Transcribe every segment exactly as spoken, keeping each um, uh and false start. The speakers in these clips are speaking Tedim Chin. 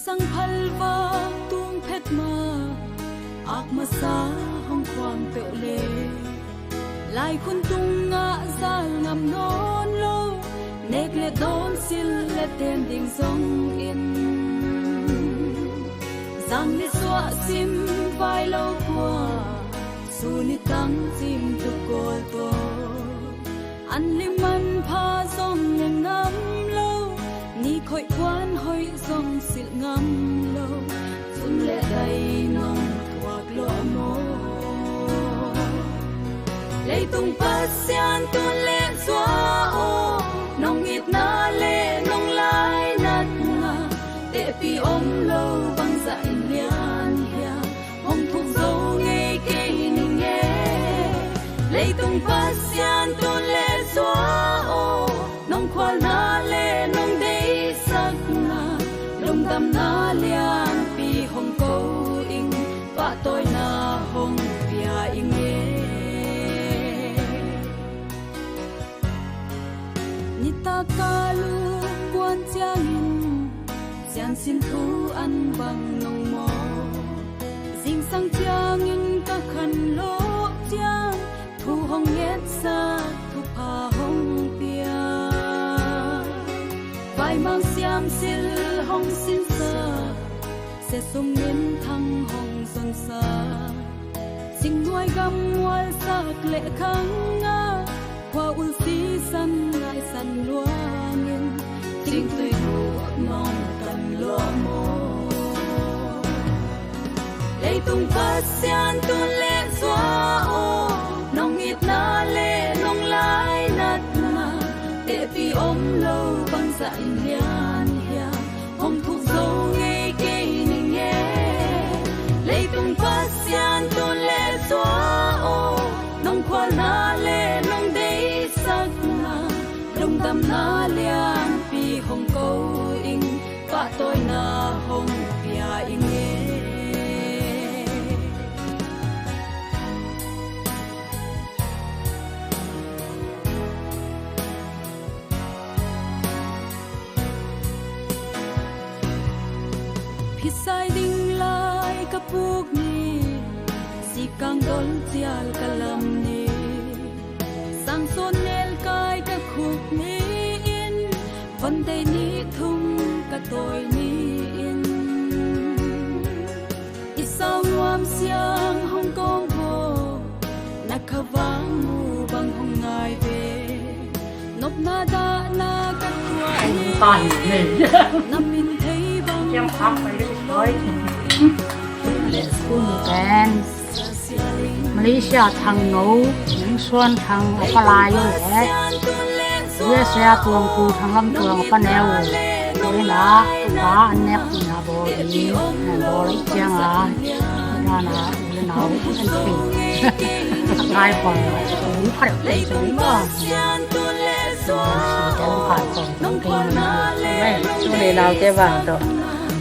Sang phalvak tung phet mah, ak masa hong khuang peuh le, laikhun tungah zal ngam nawn lo, nek le dawn, silh le ten ding zongin, zang nisuah sim vai lo khua, sun i tang cimtuk kawl tawh, an lim manpha zong ne ngam lo, ni khoih kuan hoih zong silh ngam lo, cun leh dai nong thuak lawh maw? Leitung Pasian tun le zua aw, nong itna le nong lainatna, tehpih om lo bangzah in lian hiam? Hong thuk zo ngei kei ning e. Leitung Pasian tun le zua aw, nong khualna le nong deisakna, lungdamna lianpi hong ko ing, pahtawina hong pia ing e. Nitak ka lungkuan ciangin, siansin thu an bang nong maw? Zingsang ciangin ka khan lawh ciang, thu hong ngetsak, thupha hong pia. Vaimang siamsil hong sinsak, siasum minthang hong zonsak, singnuai gam mualsak le khang a, khua ul sisan ngaisan luangin, cingtui guh nong kan lawh maw? Leitung Pasian tun le zua aw, nong itna le nong lainatna, tehpih om lo bangzah in lian hiam? Hong thuk zo ngei kei ning e. Leitung Pasian tun le zua aw, nong khualna le nong deisakna, lungdamna lianpi hong ko ing, pahtawina hong pia ing e. Phisai ding lai ka puk ni, sikang dol cial ka lam ni, sangsawn nelkai ka khuk ni in, hondei ni thum ka tawi ni in, i sau nuam siang hong kawm baw, na khavang mu bang hong ngai ve. Nopna dahna ka tuah hi. Na min thei bang hong tuah. School ni pen Malaysia Thangno, Mingsuan Thang a palai uh le U S A Tuangpu Thanglam Tuang a paneu uh. Ui na, ba an nek ui na bawl hi, na bawl ciang a, na na, ui na, an ping. Ngai pon, ui phareuh peuh sung tua. Tuni naute vang tawh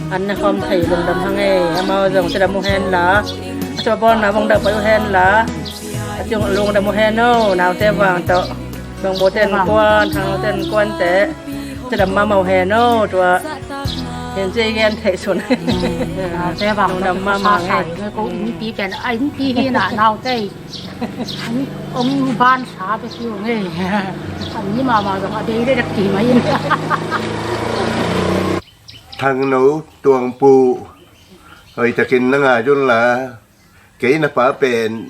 an na khawm thei lungdam hang ei, amau zong cidam uh hen la, a tua bawlna vong dahpai uh hen la, a ciang lungdam uh hen o, naute vang tawh. Bangbo ten kuan, Thangno ten kuan te cidam mahmah uh hen o, tua hin ci gen theih sun. Naute vang tawh lungdam mahmah ei. Ko innpi pen a innpi hi na, naute. An ong ban sa pe si ong ei. An ni mama zong a dei dek ti mai in. Thangno Tuangpu, hoih takin na ngai un la, kei na pa pen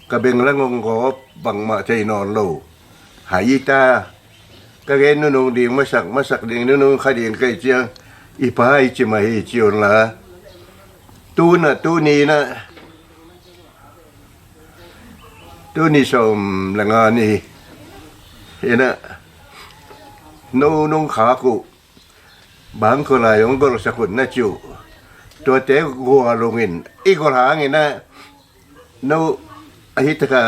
ka beng lang ong gawp bangmah thei nawn lo. Hai i ta, ka gen nunung ding masak, masak ding nunung kha ding kei ciang, i pa i ci mah hi ci un la. Tuna, tuni na, tuni sawm le nga ni hi na, no nong khak uh, bang khua lai hong golhsak un na ci uh. Tuate gualung in, i golh hang in na, no, ahi taka,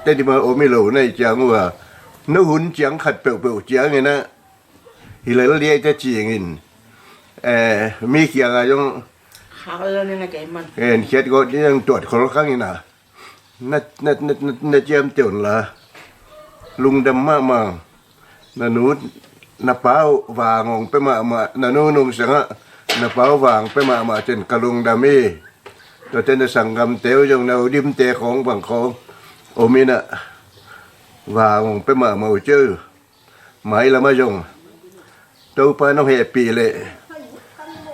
Tedim a om i lo na i ciang uh a, no hun ciang khat peuhpeuh ciang in na, hi lel liai ta cingin, eh, mi kiangah zong, en khiat gawt ni zong tuat khol khang in a, na, na, na, na, na ciamteh un la, lungdam mahmah, na nu na pa uh vang hong pia mahmah, na nu nungsangah na pa uh vang pia mahmah cin ka lungdam hi. Tuate na sanggamte uh zong na udimte khawng bang khawng om inah vang hong pia mahmah uh ciu. Mailamah zong Topa nong hehpih leh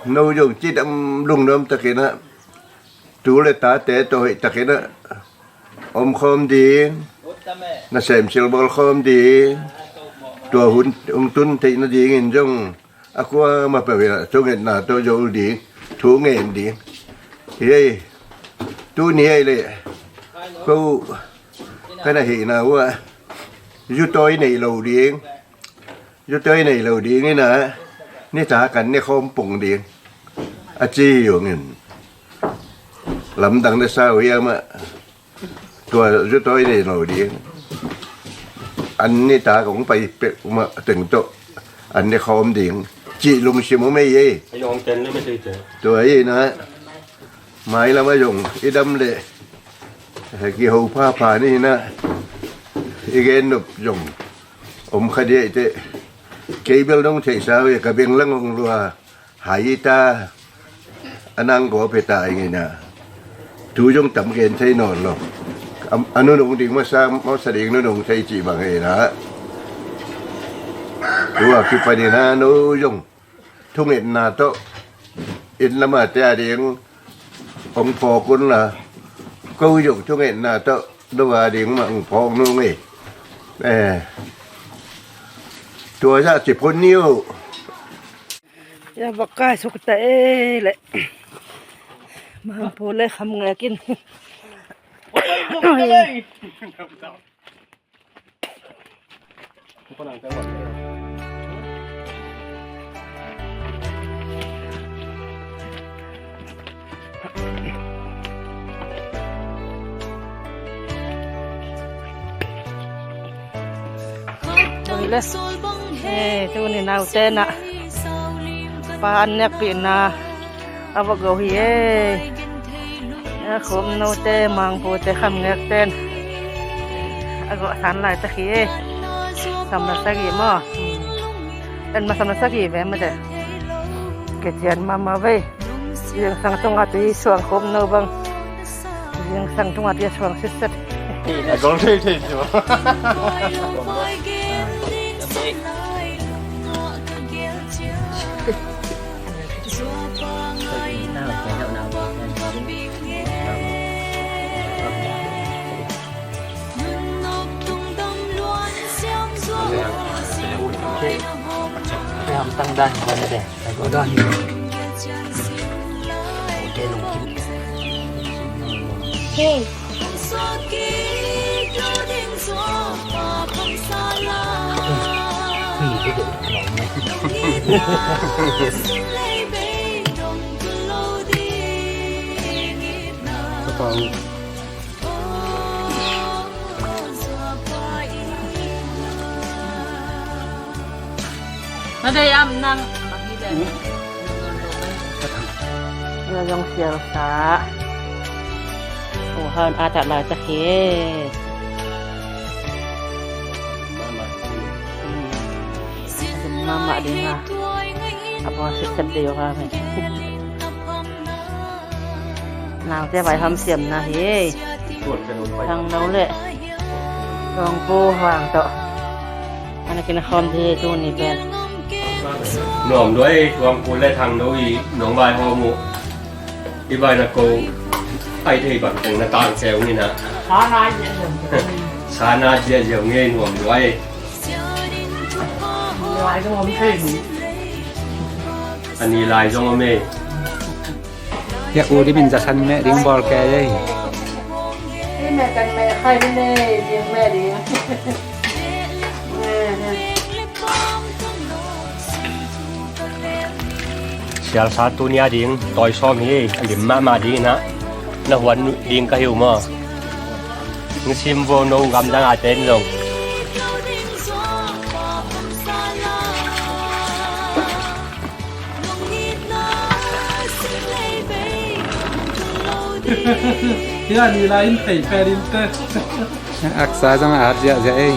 no zong cidam lungnuam takinah tu le tate tawh hoih takinah om khawm ding, na semsil bawl khawm ding, tua hun hong tun theih nadingin zong a kuamah peuh inah thungetna tawh zol ding, thu ngen ding. Hi ei, tuni ei leh ko ka na hihna uh ah zutawi nei lo ding, zutawi nei lo ding inah nita kan ne khawm pung ding a ci hi ungin, lamdang na sa uh hiamah tua zutawi nei lo ding, an nita kong pai pek mah teng tawh an ne khawm ding cih lungsim om ei ei. Tua hi inah mailamah zong i dam leh kiho phapha ni inah i gen nop zong om kha dih ei teh. Kei bel nong theihsa uh hi, ka benglang hong lua hai hi ta, a nang gawp hi ta ing inah tu zong tam gen thei nawn lo. A, a nunung ding masa, masa ding nunung thei cih bang hi inah tua kipan inah no zong thungetna tawh inn lamah te a ding hong phawk unla, ko zong thungetna tawh no a ding mah hong phawk nung hi. Eh, tua zah ci phun ni uh. Ya, bak kai suk ta ei leh. Mangpu le kham ngekin. Ui le, eh, tuni naute nah pa an nekpihna a va go hi ei. A khumnote, mangpute, khamngekten a gawh san laitak hi ei. Samla sagih maw? En ma samla sagih ve mate. Kician mahmah vei. Zingsang tungah tui suang khumno bang. Zingsang tungah tui suang sitset. A gol thei thei. Hey. Na dei am nang. Ina zong sialsa. Oh, han a tat laitak hi. Mama ding a. A bawng sitset dei uh ha me. Nangte vai hamsiamna hi. Thangno le Tuangpu Vang tawh ana kinakhawm ding hi tuni pen. Nuam lua ei, Tuangpu le Thangno i nong vaihawm uh. I vaina ko ai thei bang teng na tang ceu ni na. Sana ziahziah ngei, nuam lua ei. A ni lai zong om ei. Hiah u dimin zasan meh ding bawl kei ei. Hih meh kan meh khai ni nei ding meh ding. Sialsa tuni a ding tawi sawm hi, a lim mahmah ding inah na huan ding ka hi uh maw? Nisim vo no gamdang a ten zong. Hiah ni lai in thei pen in te. Aksa zong a hat ziahziah ei.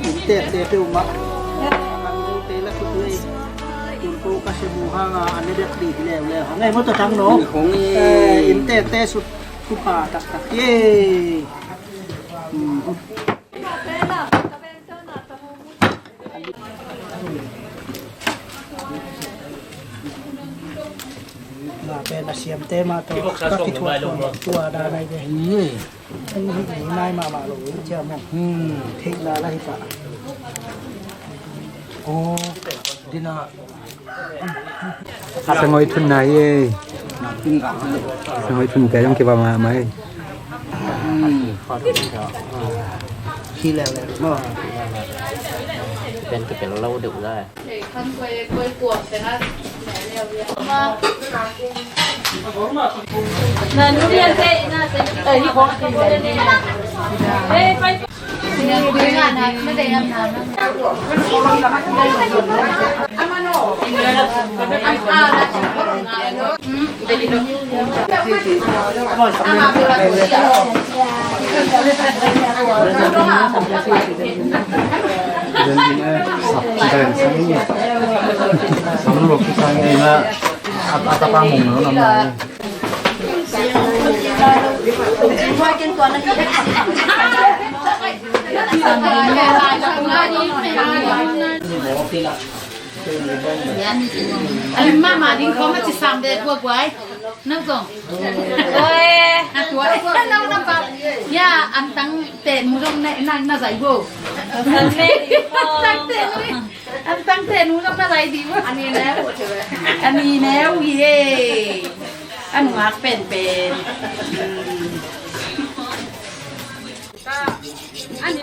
Innteekte peuhmah. Innteekte la khut lei. Tun ko ka sia mu hanga an ne dek dih leuleu hang ei maw, tua tang no. Innteekte sut thupha taktak ei. Na pen a siamte mah tawh ka kithuah tua dan ai ve. Ni nai mahmah lo cia maw. Theihna la hi pah. Aw, dina. Sangoi thun nai ei. Sangoi thun te zong kiva mahmah ei. Khi leuleu maw. Pen kipel lo deuh lai. A lim mahmah ding khawng a ci sam de guaguai. Nang zong. Oi. A tua. Nang nang pa. Ya, an tang te nu zong na na na zai bo. An tang te nu. An tang te nu zong na zai di bo. Ani ne u. Ani ne u ye. An ngak pen pen. Ani.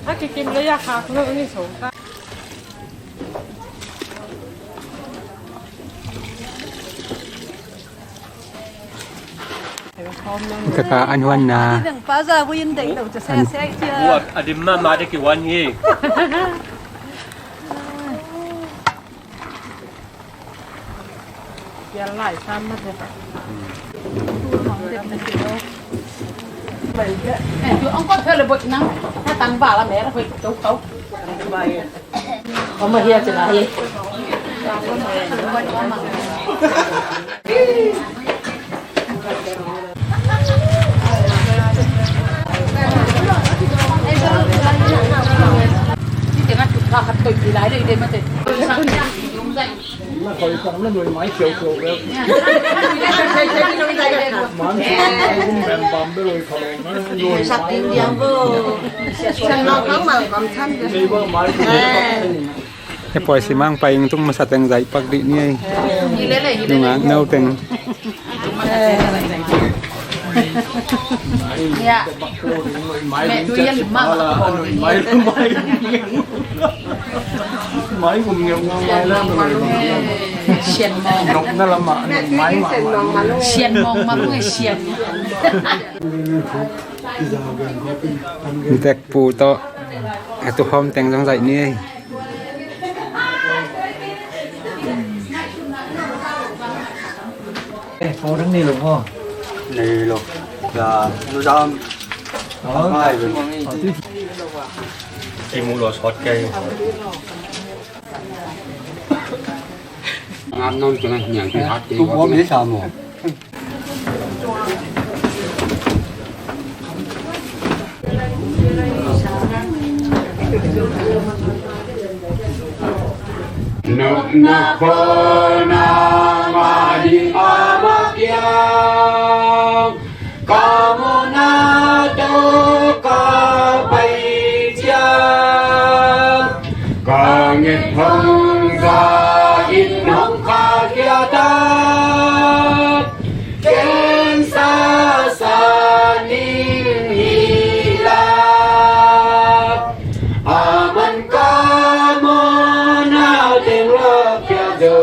A kikim le a khak lo ni so ta. Kaka an huan na. Deng pa za bu in deng lo cha se se cia. Bua a dim mahmah de kihuan hi. Pial lai sam mah te. Eh, tu ang kot phel le bot nang. Tha tang ba la me la hoi to to. Ko ma hia ci la hi. Ni te ngat tu pha khat toi pi lai le de ma te. He Pawi Simang pai tung masa teng zaih pak dih ni ei. Nungak no teng. Ya. Meh tu ya lima. Mai gum ngeu ngau mai la. Sian mong. Nok na lama mai ma. Sian mong ma, sian. Ntek pu tawh a tu hawm teng zong zaih ni ei. Eh, kau dang nei lo maw? Nei lo. Ya, lu dam. Kimu lo sawt kei. Ngam non kena niang ki hat kei. Tu buam ni sa maw? Nopna khona madi ama kiang. Ka mawhna tawh ka pai ciang, ka nget hong za in hong khahkhia ta. Ken sa sa ning hi la, a man ka mawhna teng lak khia zo.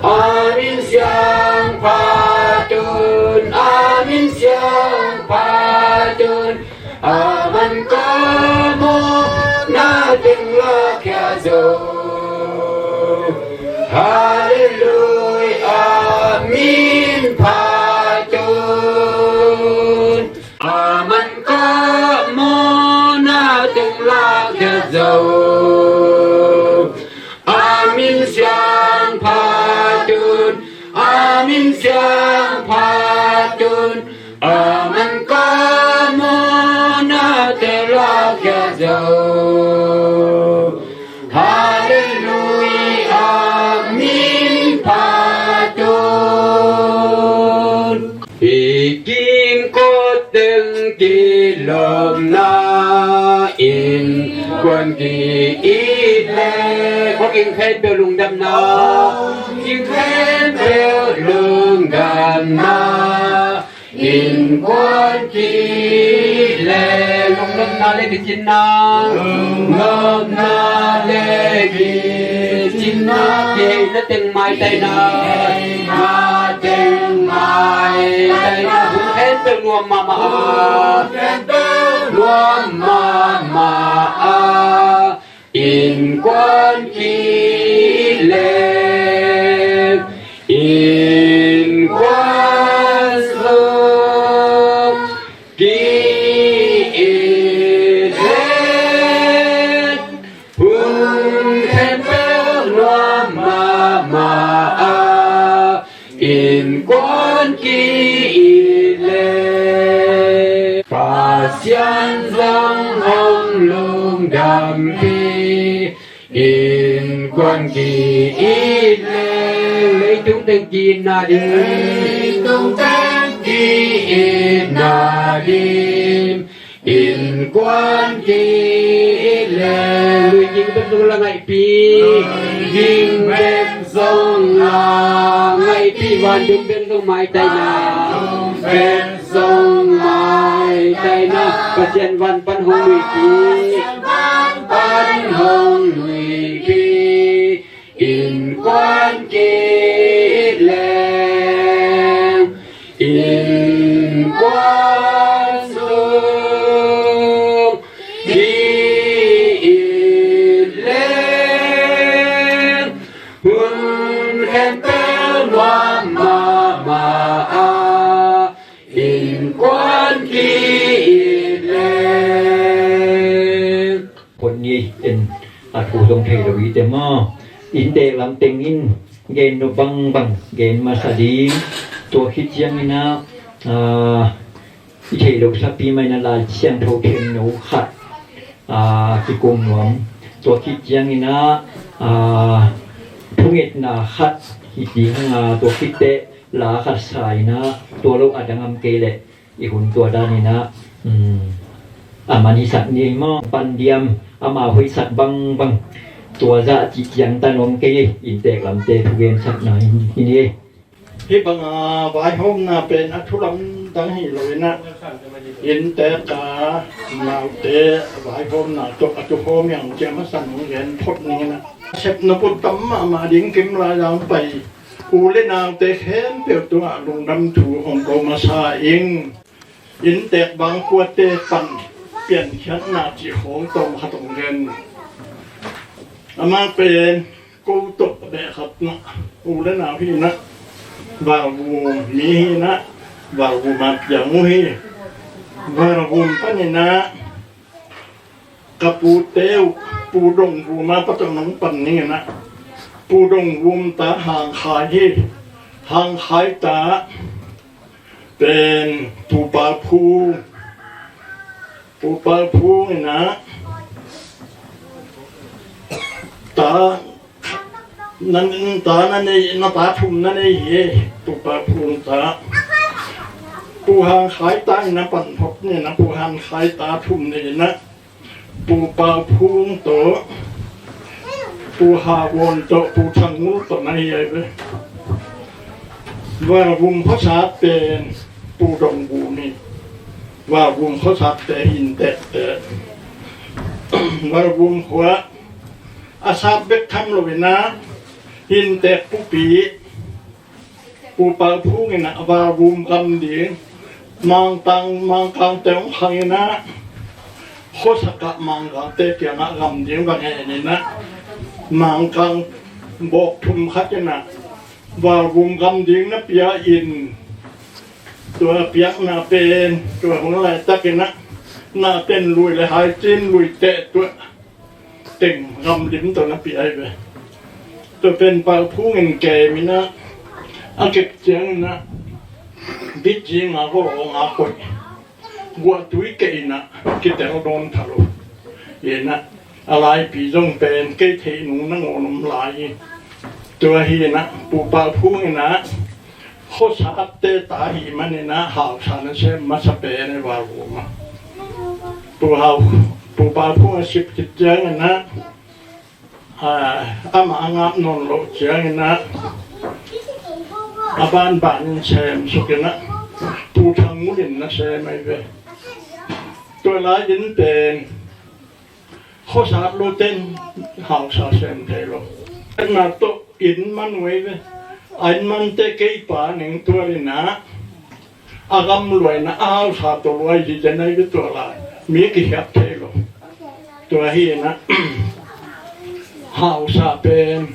A ni Halleluia, a min phat un. A man kah mawhna teng lakkhiat zo. A min siang phat un, a min siang phat un. A man kah mawhnate lakkhiat zo. Halleluia, a min phat un. Hih king kawt teng kilawmna, innkuan ki-it le, khuaking khempeuh lungdamna, khuaking khempeuh lungdamna, innkuan ki-it le, lungnopna le kicinna, lungnopna le kicinna, kiheina teng maitaina, kiheina teng maitaina, hun khempeuh nuam mahmah a, nuam mahmah a, innkuan ki-it le, innkuan sung ki-it le, hun khempeuh nuam mahmah a, innkuan ki-it le, Pasian zong hong lungdampih, innkuan ki-it le, leitung teng ki-itna ding, leitung teng ki-itna ding, innkuan ki-it le, lui ging bek zong la ngaihpih, lui ging bek zong la ngaihpih, vantung bek zong maitaina, vantung bek zong maitaina, Pasian van pan hong luipih, Pasian van pan hong luipih, innkuan ki-it leng, innkuan sung ki-it leng, hun khempeuh nuam mahmah a, innkuan ki-it leng. Hun ni in a thu zong thei lo hi te maw? Inntek lam teng in gen nop bangbang gen masa ding. Tua khit ciangin ah, ah, i theih loh sapi mah in ah Lai Siangtho themno khat, ah, kikum nuam. Tua khit ciangin ah, ah, thungetna khat hi ding hang a, tua khit teh la khat sa in ah, tua lo a dang om kei leh i hun tua dan in ah, um, a man hisak ni ei maw? Pan diam, amau hoihsak bangbang, tua zah cih ciangtan om kei ei. Inntek lamte thugensakna hi ni ei. Hih banga vaihawmna pen a thu lamdang hi lo in ah, inntek a naute vaihawmna tawh a thu hawm hiang ciang a san hong gen phot ning in ah, sepna put tam mahmah ding kim lai dang pai u le naute khempeuh tungah lungdam thu hong ko masa ing. Inntek bangkuate pan piankhiatna cih khawng tawm khat hong gen. Amah pen ko tawh beh khat na, u le nau hi na, Valvum mi hi na, Valvum a piang uh hi. Valvum panin ah ka pute uh, Pu Dong Vum a patawh nong pan ning in ah, Pu Dong Vum ta Hang Khai hi. Hang Khai ta pen Pu Pau Phung, Pu Pau Phung in ah ta, na, ta na nei, na ta thum na nei hi, Pu Pau Phung ta. Pu Hang Khai ta in ah pan phot ni in ah, Pu Hang Khai ta thum nei in ah, Pu Pau Phung tawh, Pu Ha Vuan tawh, Pu Thang Ngul tawh na hi ai ve. Valvum khuasat pen Pu Dong Vum hi. Valvum khuasat te hi, inntek te. Valvum khua a sat bek tham lo in ah, inntek pupi Pu Pau Phung in ah Valvum gam ding, Mangtang, Mangkangte hong khang in ah, khuasak ah Mangkangte kiangah gam ding va ngen in ah, Mangkang bawk thum khat in ah Valgum gam ding na pia in, tua piakna pen tua hun laitakin ah na ten lui le haicin lui teh tua teng gam lim tawh na pia hi ve. Tua pen Pau Phung in kem in ah a kep ciangin ah bit zing a gol awng a koih guahtui keh in ah kitel dawn thalo. In ah a laipi zong pen kei theih nung nangawn om lai hi. Tua hi in ah Pu Pau Phung in ah khuasatte ta hi manin ah hausa na sem masa pen e Valgum ah. Pu Hau, Pu Pau Phung a sip khit ciangin ah, ah, amah a ngap nawn loh ciangin ah a banban in sem suk in ah Pu Thang Ngul in na sem ahi ve. Tua lai inn pen khuasat lo ten hausa sem thei lo. Etna tawh inn man uh ahi ve. A inn mante kei pa Neng Tual in ah a gam luai in ah a hausa tawh luai hi den ahi ve tua lai. Mi kihiat thei lo. Tua hi in ah hausa pen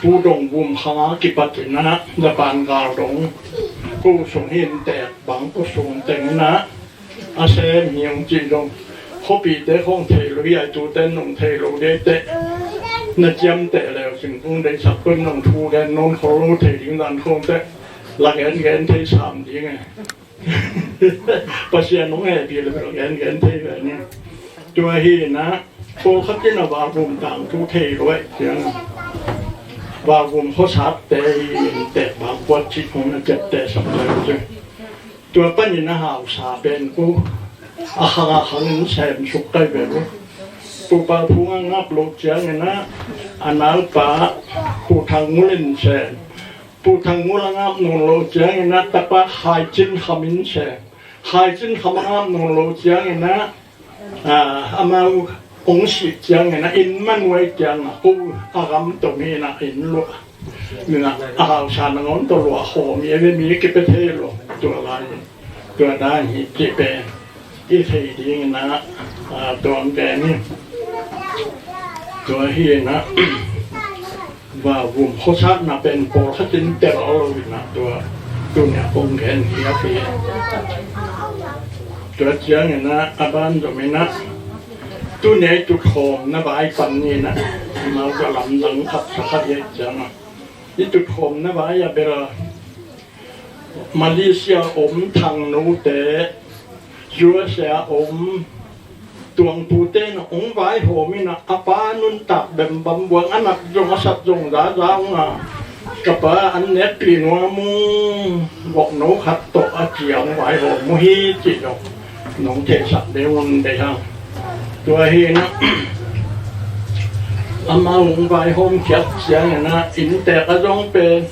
Pu Dong Vum Khang a kipat in ah Japan gal dong ko sung hi in tek bang ko sung teng in ah a sem hi ung cih dong. Khuapite khong thei lo hi a, tute nong thei lo dei teh. Na ciam teh leu sing kung dei sak kun nong thu gen nawn khol lo thei ding dan khong teh. La gen gen thei sam ding e. Pasian nong hehpih le bel gen gen thei ve ni. Tua hi in ah pawlkhat in ah Valgum tangthu thei lo eh ciang Valgum khuasatte hi in teh bang kuat cih hong na ciapteh sak leu ciang. Tua panin a hausa pen ku a khang a khang in sem suk kai ve lo. Pu Pau Phung a ngap loh ciangin ah a naupa Pu Thang Ngul in sem. Pu Thang Ngul a ngap nawn loh ciangin ah tapa Hai Cin Kham in sem. Hai Cin Kham a ngap nawn loh ciangin ah, ah, amau hong sih ciangin ah inn man uh ahi ciangin ah ko a gam tawh mi in ah inn luah. Ni in ah a hausa nangawn tawh luah khawm hi ve, mi kipia thei lo tua lai. Tua dan hi cih pen i thei dingin ah, ah, tua hong gen hi. Tua hi in ah Valgum khuasatna pen pawlkhat in tel lo in ah tua tuni a kong gen hi a hi. Tua ciangin ah a ban zom in ah tuni a i tutkhawmna vai pan ni in ah amau ka lamdang khat sa khat hi a ciang ah i tutkhawmna vai a bel Malaysia om Thang note, U S A om Tuangpute in ah hong vaihawm in ah a pa nuntak bembam buang a nat zong a sat zong zaza hong a ka pa an nekpih nuam ung, vokno khat tawh a ci a hong vaihawm uh hi cih zong nong theisak ding un dei hang. Tua hi in ah amau hong vaihawm khiat ciangin ah inntek a zong pen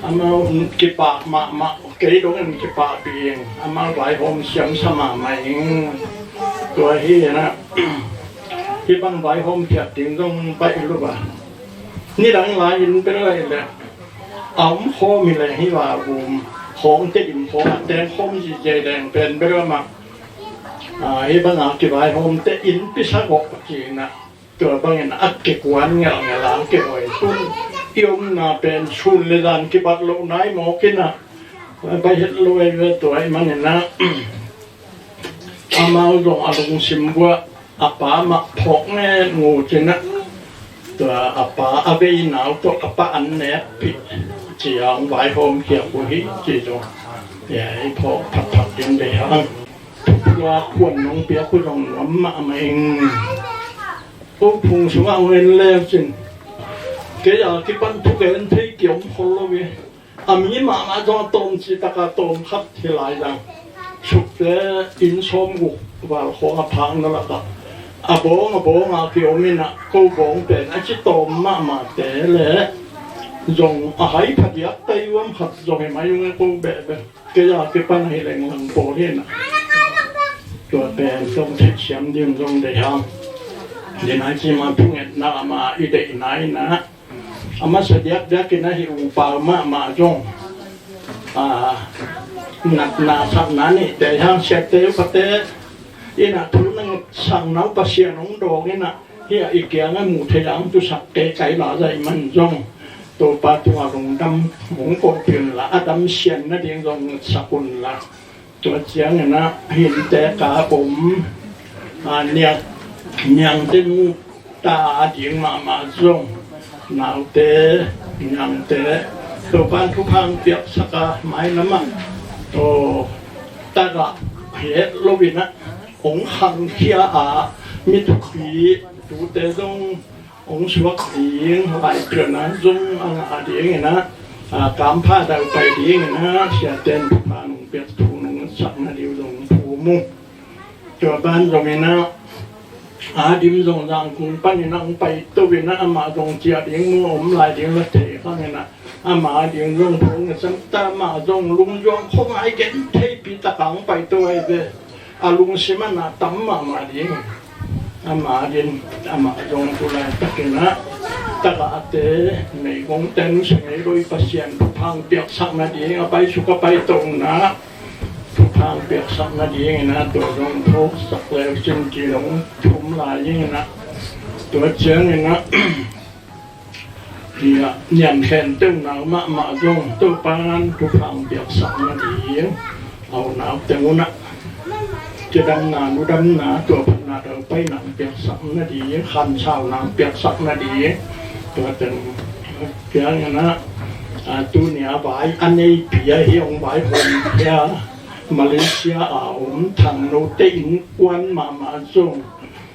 amau kipak mahmah, kei dongin kipahpih ing, amau vaihawm siamsa mahmah ing. Tua hi in ah hih bang vaihawm khiat ding zong baih lo a. Nidang lai-in bel lai leh a om khawm hi leh hih Valgum khawngte dim khawng a teng khawm zihziah leng pen bel amah, ah, hih bang a kivaihawmte inn pisa gawh ci in ah tua bangin a kikuan ngelhngelh a kihoih tun i omna pen sun le zan kibat loh nai mawk in ah bai het lo ei ve. Tua ahih manin ah amau zong a lungsim buah a pa mah phawk ngen ngut in ah tua a pa a vei nau tawh a pa an nekpih ci a hong vaihawm khiak uh hi ci zong i phawk phatphat ding dei hang. Thuphua khuan nong piak uh zong nuam mahmah ing. Ko phung sungah hong en leu cin kei a kipan thugen thei kiom khol lo hi. A mi mahmah zong a tawm cih takah tawm khat hi lai zang. Sukte inn sawm guk val khawng a phakna lakah a bawng a bawng a kiom in ah ko bawng pen a ci tawm mahmahte le zong a hai phadiak taiuam khat zong hi mai ung e ko behbeh. Kei a kipan ahi leng lang pawl hi na. Tua pen zong theihsiam ding zong deih hang. Dinai cima thungetna ama i deihna hi na. A masa diakdiak in ahi ung pau mahmah zong, a, natna sakna nih deih hang siate upate in a thu na nget sang nau Pasian hong dawng in a Hih a i kiangah mu thei ang tusak kei kai la zai man zong Topa tungah lungdam hong koh pih unla, a dam sian nading zong sak unla. Tua ciangin ah hinte ka om, a, niang, niangte nu ta a ding mahmah zong, naute, niangte, Topan thupha hong piaksak a, mailam ah, aw, tagah hi het lo in ah hong khangkhia a, mi thupi tute zong hong suak ding, laipian ah zong a ngah dingin ah, a, kampha dau pai dingin ah, siate in thupha nong piak thu nong sak nading zong thum uh. Tua ban zongin ah, Adim zong Zangkung panin ah hong paito in ah, amah zong ciah ding mu om lai ding la thei khang in ah, amah ding zong thu nong sak ta, amah zong lungzuang khuangai gen theipi tak a hong paito ahi ve. A lungsim ah na tam mahmah ding. Amah din, amah zong tu laitakin ah, tagahte, meigongte, nusia ngei lo i Pasian thupha hong piaksak nading, a paisuk a paito na, thupha hong piaksak nadingin ah, tua zong phawksak leu cin ci lo thum lai in ah, tua ciangin ah, Nia, niam khen teu nau mahmah zong Topan thupha hong piaksak nading, au nau teng un ah, cidamna, nudamna, tua phatna, daupaina hong piaksak nading, khansauna hong piaksak nading, tua teng ciangin ah, a, tuni a vai a neipi ahi hong vaihawm khia Malaysia a om Thangnote innkuan mahmah zong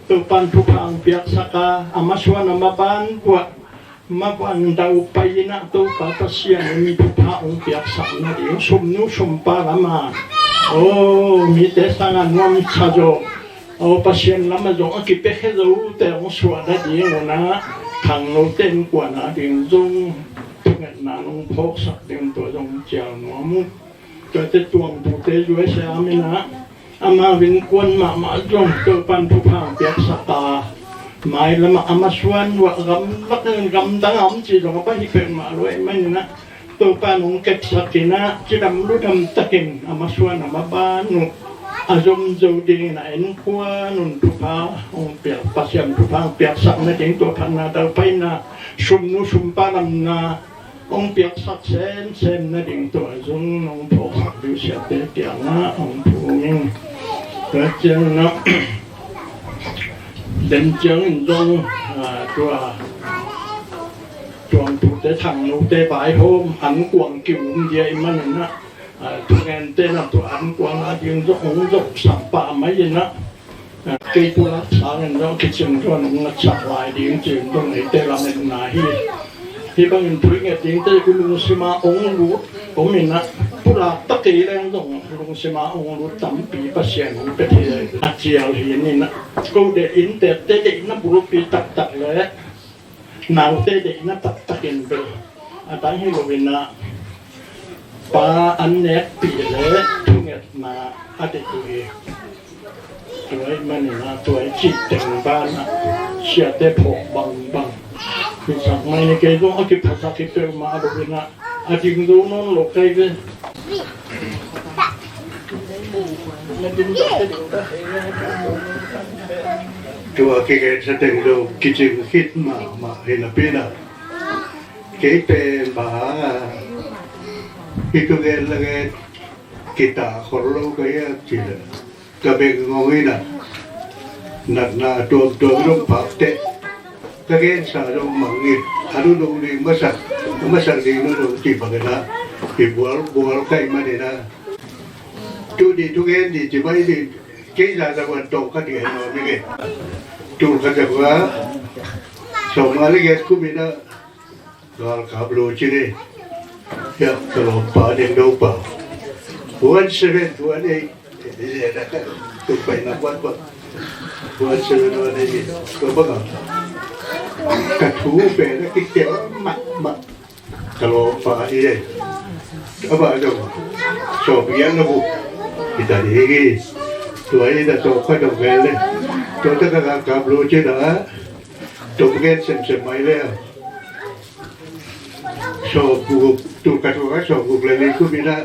Topan thupha hong piaksak a, a masuan a maban vuah, maban daupai in ah Topa Pasian in thupha hong piaksak nading, sumnu sumpa lam ah, aw, mite sang a nuamsa zaw, aw, Pasian lam ah zong a kipiakhia zote hong suah nading un ah, Thangnote innkuan a ding zong thungetna nong phawksak ding, tua zong cial nuam uh. Tuate tuangtute U S A om in ah, amau innkuan mahmah zong Topan thupha hong piaksak a, mailam ah a masuan vuah gamlak in gamdang a om ci zong a pai hi peuhmah lo ahih manin ah, Topan hong kepsak in ah, cidam ludam takin a masuan a maban uh a zom zo dingin ah, innkuan un thupha hong piak, Pasian thupha hong piaksak nading, tua phatna, daupaina, sumnu sumpa lamna hong piaksak semsem nading, tua zong nong phawksak ding, siate kiangah hong phung ing. Tua ciangin ah, den ciangin zong, a, tua tuangtute, Thangnote vaihawm an kuang ki-um dia ahih manin ah, a, thungente na tua an kuang a ding zong hong zoksak pah mai in ah, kei pulak sangin zong kicing zong hong ngatsak lai ding ci-in zong eite lametna hi. Hih bangin thu i nget dingte i lungsima hong lut om in ah, pulak ta kei leng zong lungsima hong lut tampi Pasian hong pia thei a cial hi in ah, ko deih inntekte deihna bulpi taktak le naute deihna taktakin bel a dang hi lo in ah, pa an nekpih le thungetna a deih uh hi. Tua ahih manin ah, tua i cih teng banah siate phawk bangbang hi sak mai ni. Kei zong a kiphasak hi peuhmah lo in ah, a ding zo nawn lo kai ve. Tua kigensa teng zong kicing khit mahmah hi napi in ah, kei pen bang hang a, hih thu gen la gen kita khol lo ka hia ci leh, ka beng ngong in ah, natna tuamtuam zong phak teh, ka gensa zong mang hi. A nunung ding masak, a masak ding nunung ci bang in ah, hi bualbual ka hih manin ah, tu ni thugen ni ci mai ni. Kei za za wan tawh ka ding nuam hi ve. Tul khat za kua sawmnga le giat kum in ah, galkap lo ci ni. Hiah ka lawmpa Deng Do Pa, one seven, one eight. Tuk pai nak wan wan, one seven, one eight. Tua bang a, ka thu pen a kitel mahmah. Ka lawmpa hi ei. Amah zong sawmgiat le guk hi ta ding hi. Tua hi in ah, tua ka dong vel le, tua ta ka galkap lo ci in ah, tua ka gen semsem mai le, sawmguk, tul khat za kua sawmguk le li kum in ah,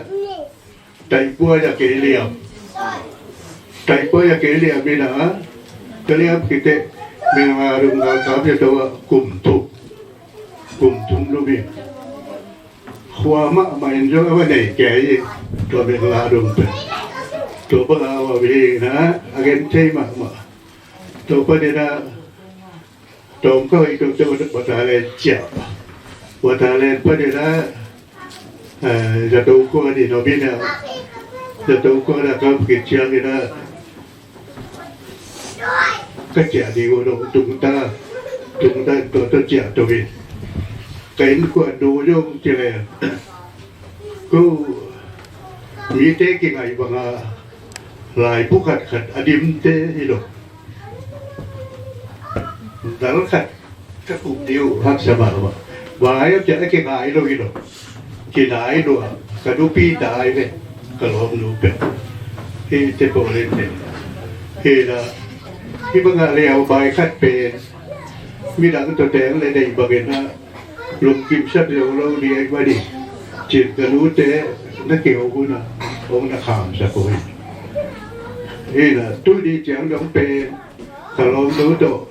Taipua a kei liam. Taipua a kei liam in ah, ka liam khit teh, Myanmar dong galkap hi a, tua kum thum, kum thum lum hi. Khua mahmah in zong a va nei kei hi. Tua Myanmar dong pen tua bang a va hi na, a gen thei mahmah. Tua panin a tawm ka hoih tua tua Watalen ciah. Watalen panin a, eh, zato khua ding om in a, zato khua na ka kiciang in a, ka ciah ding uh dong tungta, tungta tua tua ciah tua in. Ka innkuan nu zong ci leng, ko mite kingaih banga laibu khat khat a dimte hi lo. Dal khat ka kup ding uh haksa mahmah. Vai a ciah a kingai lo hi lo. Kinai lua, ka nupi tai ve, ka lawmnu pen. Hih te pawh lente. Hih la, hih bangah leh a vai khat pen midang tawh teng le deih bangin a lungkim sak lo lo ding ahi mah ding. Cin ka nute na keu hun a hong na khamsak uh hi. Hih la, tu ni ciang dong pen ka lawmnu tawh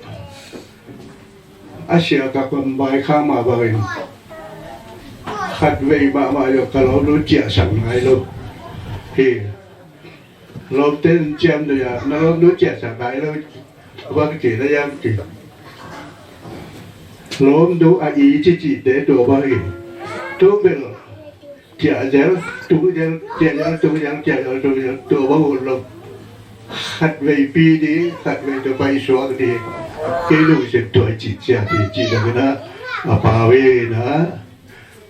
a sia ka kam vai kha mah bangin khatvei mahmah zong ka lawmnu ciahsak nai lo. Hi, lawmte in ciam doi a, na lawmnu ciahsak nai lo, bang ci na, iang ci. Lawmnu a i cicite tua bang hi. Tu bel ciah zel, tu zel, ciah zel, tu zel, ciah zel, tu zel, tua bang ut lo. Khatveipi ding, khatvei tawh paisuak ding. Kei lungsim tua i cih ciah ding, cih lo hi na, a pau hi na.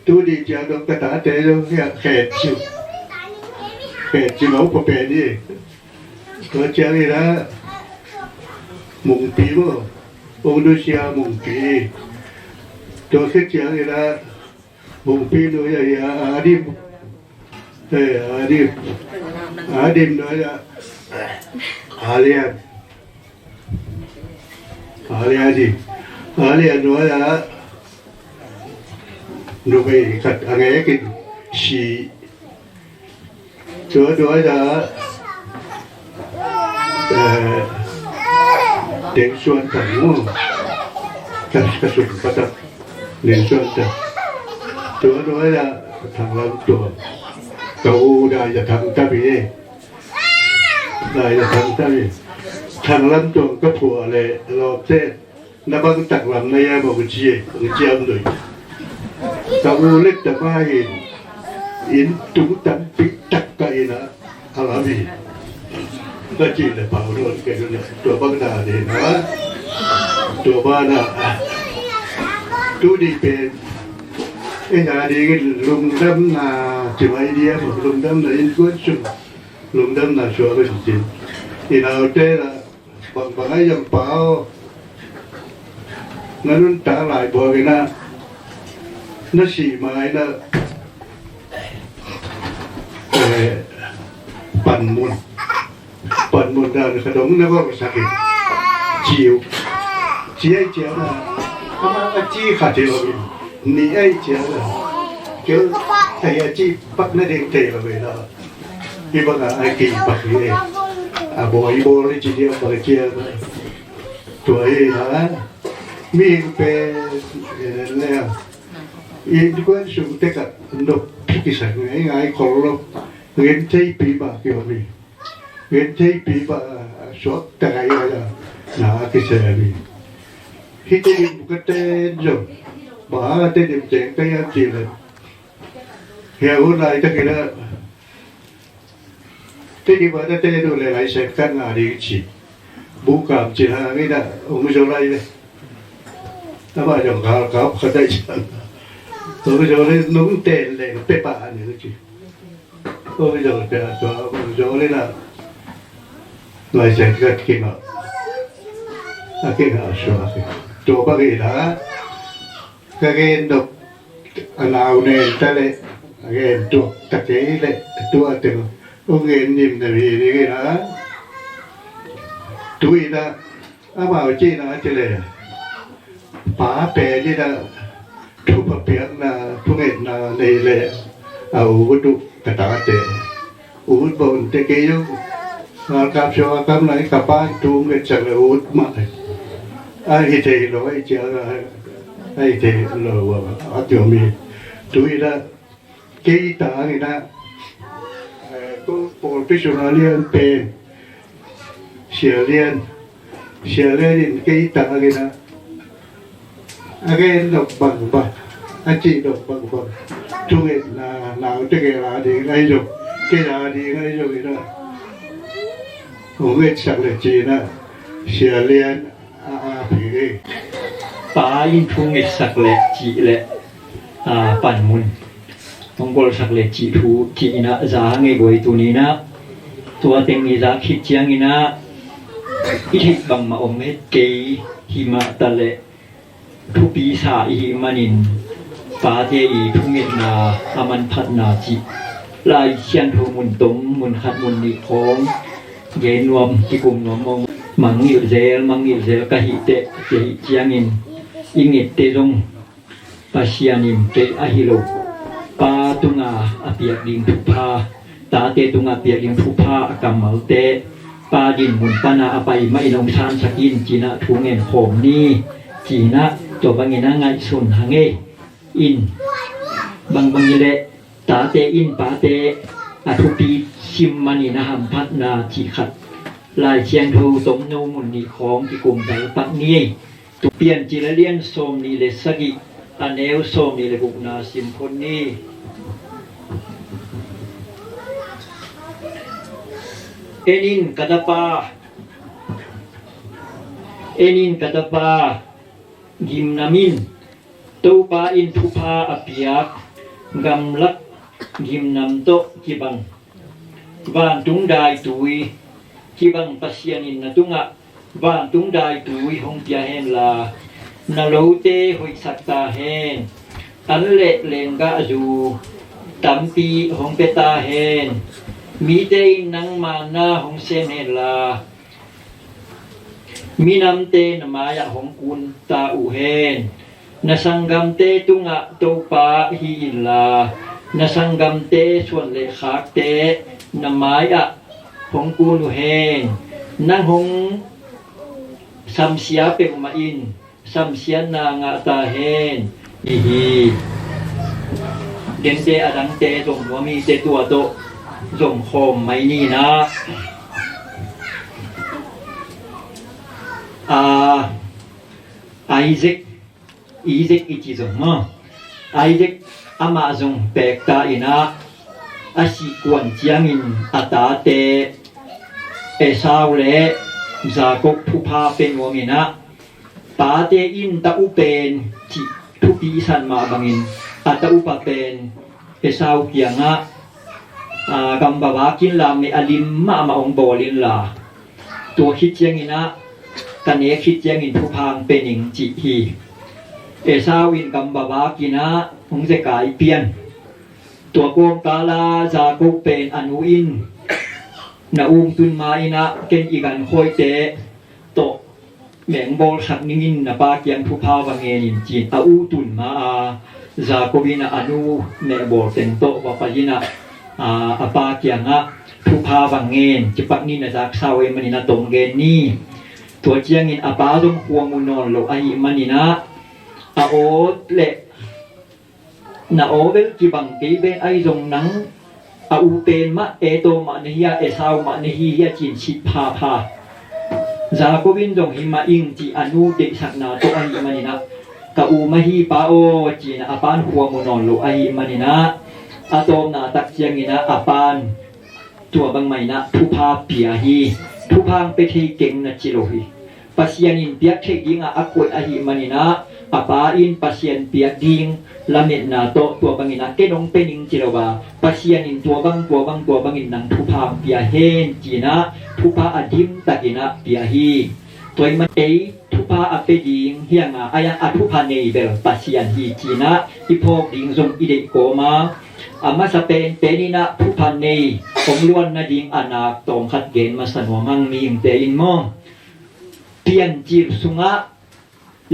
Tu ding ciang dong ka tate dong hiah khen cih, khen cih lo pa pen hi. Tua ciang hi na, Mungpi maw, ung dusia Mungpi. Tua khit ciang hi na, Mungpi nu ya ya, Adim. Eh, Adim. Adim nu ya, Alian. Alian Adim. Alian nu ya, numei khat a ngei kin si. Tua, tua, tua, eh, Deng Suan Thang maw. Ka, ka sum patak. Deng Suan Thang. Tua, tua, tua, Thang Lam Tuang. Ka u da ya Thang Tam hi. Da ya Thang Tam hi. Thang Lam Tuang ka phuah le lawmte. Na bang taklam na ya maw ka ci, ka ciam doi. Ka u lek ta pa hin, inn tung tampi tak ka inn ah a lam hi. Ka ci le pau dong kei dong tua bang dan hi na. Tua bang na. Tu ni pen ei na dingin lungdamna ci mai dia, lungdamna innkuan sung, lungdamna suak a ci. I naute la Bang bang a hiam pa aw. Na nuntak lai buak in a, na sih ma in a, eh, panmun, panmun dan khat dong na gorsak in. Ci uh. Ci ai ci a na. Ama a ci khat hi lo in. Ni ai ci a na. Keu ai a ci pak na ding thei lo in a. Hih bangah a kipak hi e. A bawi bawl hi ci diam bang a kiang. Tua hi na. Mihing pen, eh, leh, innkuan sung tek ah nop kisak ngaingai khol lo. Gentheipi mah kiom hi. Gentheipi mah suakta ngaingai a na kisem hi. Hih Tedim ka ten zong, bang hang a Tedim teng ka hiam cih leh, hia hun laitak in a, Tedim a na ten uh leh license khat ngah ding ci. Bukam cih hang in a, hong zo lai ve. Amah zong galkap khat ahi ciang, hong zo lai, nong ten leh pia pah ni ci. Hong zo pia, tua hong zo lai na, license khat kingah, a kingah suak hi. Tua bang hi na. Ka gen dok a nau nen ta leh, a gen tuak ta kei leh, a tuah teng hong gen nim na mi ding in a. Tu in a, amau cihna ci leh, pa pen in a, thupha piakna, thungetna nei leh, a ut uh ka tate. Ut bawh un te kei uh. Galkap suak a kam lai ka pan tu ngetsak le ut mah. A hi thei lo, a hi ciang a, a hi thei lo a, a tuam hi. Tu in ah kei ta in ah, eh, ko professional lian pen Sia Lian, Sia Lian in kei ta in ah a gen dok bangbang, a cih dok bangbang, thungetna naute gel a ding ahi zong, kei a ding ahi zong in ah hong etsak le cih in ah Sia Lian a, a phi hi. Pa in thungetsak le cih le, a, panmun hong golsak le cih thu cih in ah za hang e guai. Tuni in ah tua teng i za khit ciang in ah i theih bangmah om het kei, hi mah ta leh thupi sa i hih manin pate i thungetna a manphatna cih Lai Siangtho mun tom, mun khat mun nih khawng gen nuam, kikum nuam mong. Mangngilh zel, mangngilh zel ka hih teh, ka hih ciangin i ngette zong Pasian in kei ahi lo, Pa tunga a piak ding thupha, tate tunga piak ding thupha a kammalte Pa dinmun pana a pai mah in hong sansak in ci-in ah thu ngen khawm ni. Ci-in ah tua bangin a ngaihsun hang e. In bangbang hi leh tate in pate a thupi sim manin a hamphatna cih khat Lai Siangtho tomno mun nih khawng kikum zel pak ni. Tu Piancil a lian sawm nih le sagih, a neu sawm nih le gukna sim phot ni. En in ka tapa, en in ka tapa, gimnam in, Topa in thupha a piak gamlak gimnam tawh kibang vantung daitui, kibang Pasian in na tungah vantung daitui hong pia henla, na lote hoihsak ta hen. An le lenggahzu tampi hong pia ta hen. Mite in nangma na hong sem henla, minamte na mai-ah hong kun ta uh hen. Na sanggamte tungah Topa hi inla, na sanggamte suan le khakte na mai-ah hong kun uh hen. Nang hong samsia peuhmah in samsiatna ngah ta hen. Hi hi. Dente a dangte zom nuam hi teh, tua tawh zom khawm mai ni na. A, Isaac, Isaac i ci zong maw? Isaac amah zong peek ta in ah, a sih kuan ciangin a tate Esau le Jacob thupha pia nuam in ah, pate in ta upa pen cih thupi i san mah bangin, a ta upa pen Esau kiangah, a, gam va vak inla, meh a lim mahmah hong bawl inla, tua khit ciangin ah ka nek khit ciangin thupha hong pia ning, cih hi. Esau in gam va vak in ah hong zekai pian. Tua kawmkal ah Jacob pen a nu in na ung tun ma in ah, ken i gankhawite tawh meh hong bawlsak ning in, na pa kiang thupha va ngen in, ci-in a u tun ma a, Jacob in ah a nu meh bawl teng tawh va pai in ah, a, a pa kiangah thupha va ngen, ci pak ni, na zaksa uh ahih manin a tawm gen ni. Tua ciangin a pa zong khuamu nawn lo ahih manin ah, a aw le na aw bel kibang kei pen, ahi zong nang a u pen mah, Esau mah na hi a, Esau mah na hi hi a, ci-in sih phapha. Jacob in zong hi mah ing, ci-in a nu deihsakna tawh ahih manin ah, ka u mah hi pa aw, ci-in ah a pan khuamu nawn lo ahih manin ah, a tawpna tak ciangin ah a pan tua bangmah in ah thupha pia hi. Thupha hong pia thei keng na ci lo hi. Pasian in piak theih dingah a koih ahih manin ah, a pa in Pasian piak ding lametna tawh tua bangin ah ken hong pia ning ci lo a, Pasian in tua bang, tua bang, tua bangin nang thupha hong pia hen, ci-in ah thupha a dim takin ah pia hi. Tua ahih manin ei thupha a pia ding hi hang a, a, a thupha nei bel Pasian hi, ci-in ah i phawk ding zong i deih kawm a, a masa penpen in ah thupha nei hong luan nading a nak tawm khat gen masa nuam hang, mihingte in maw. Piancil sungah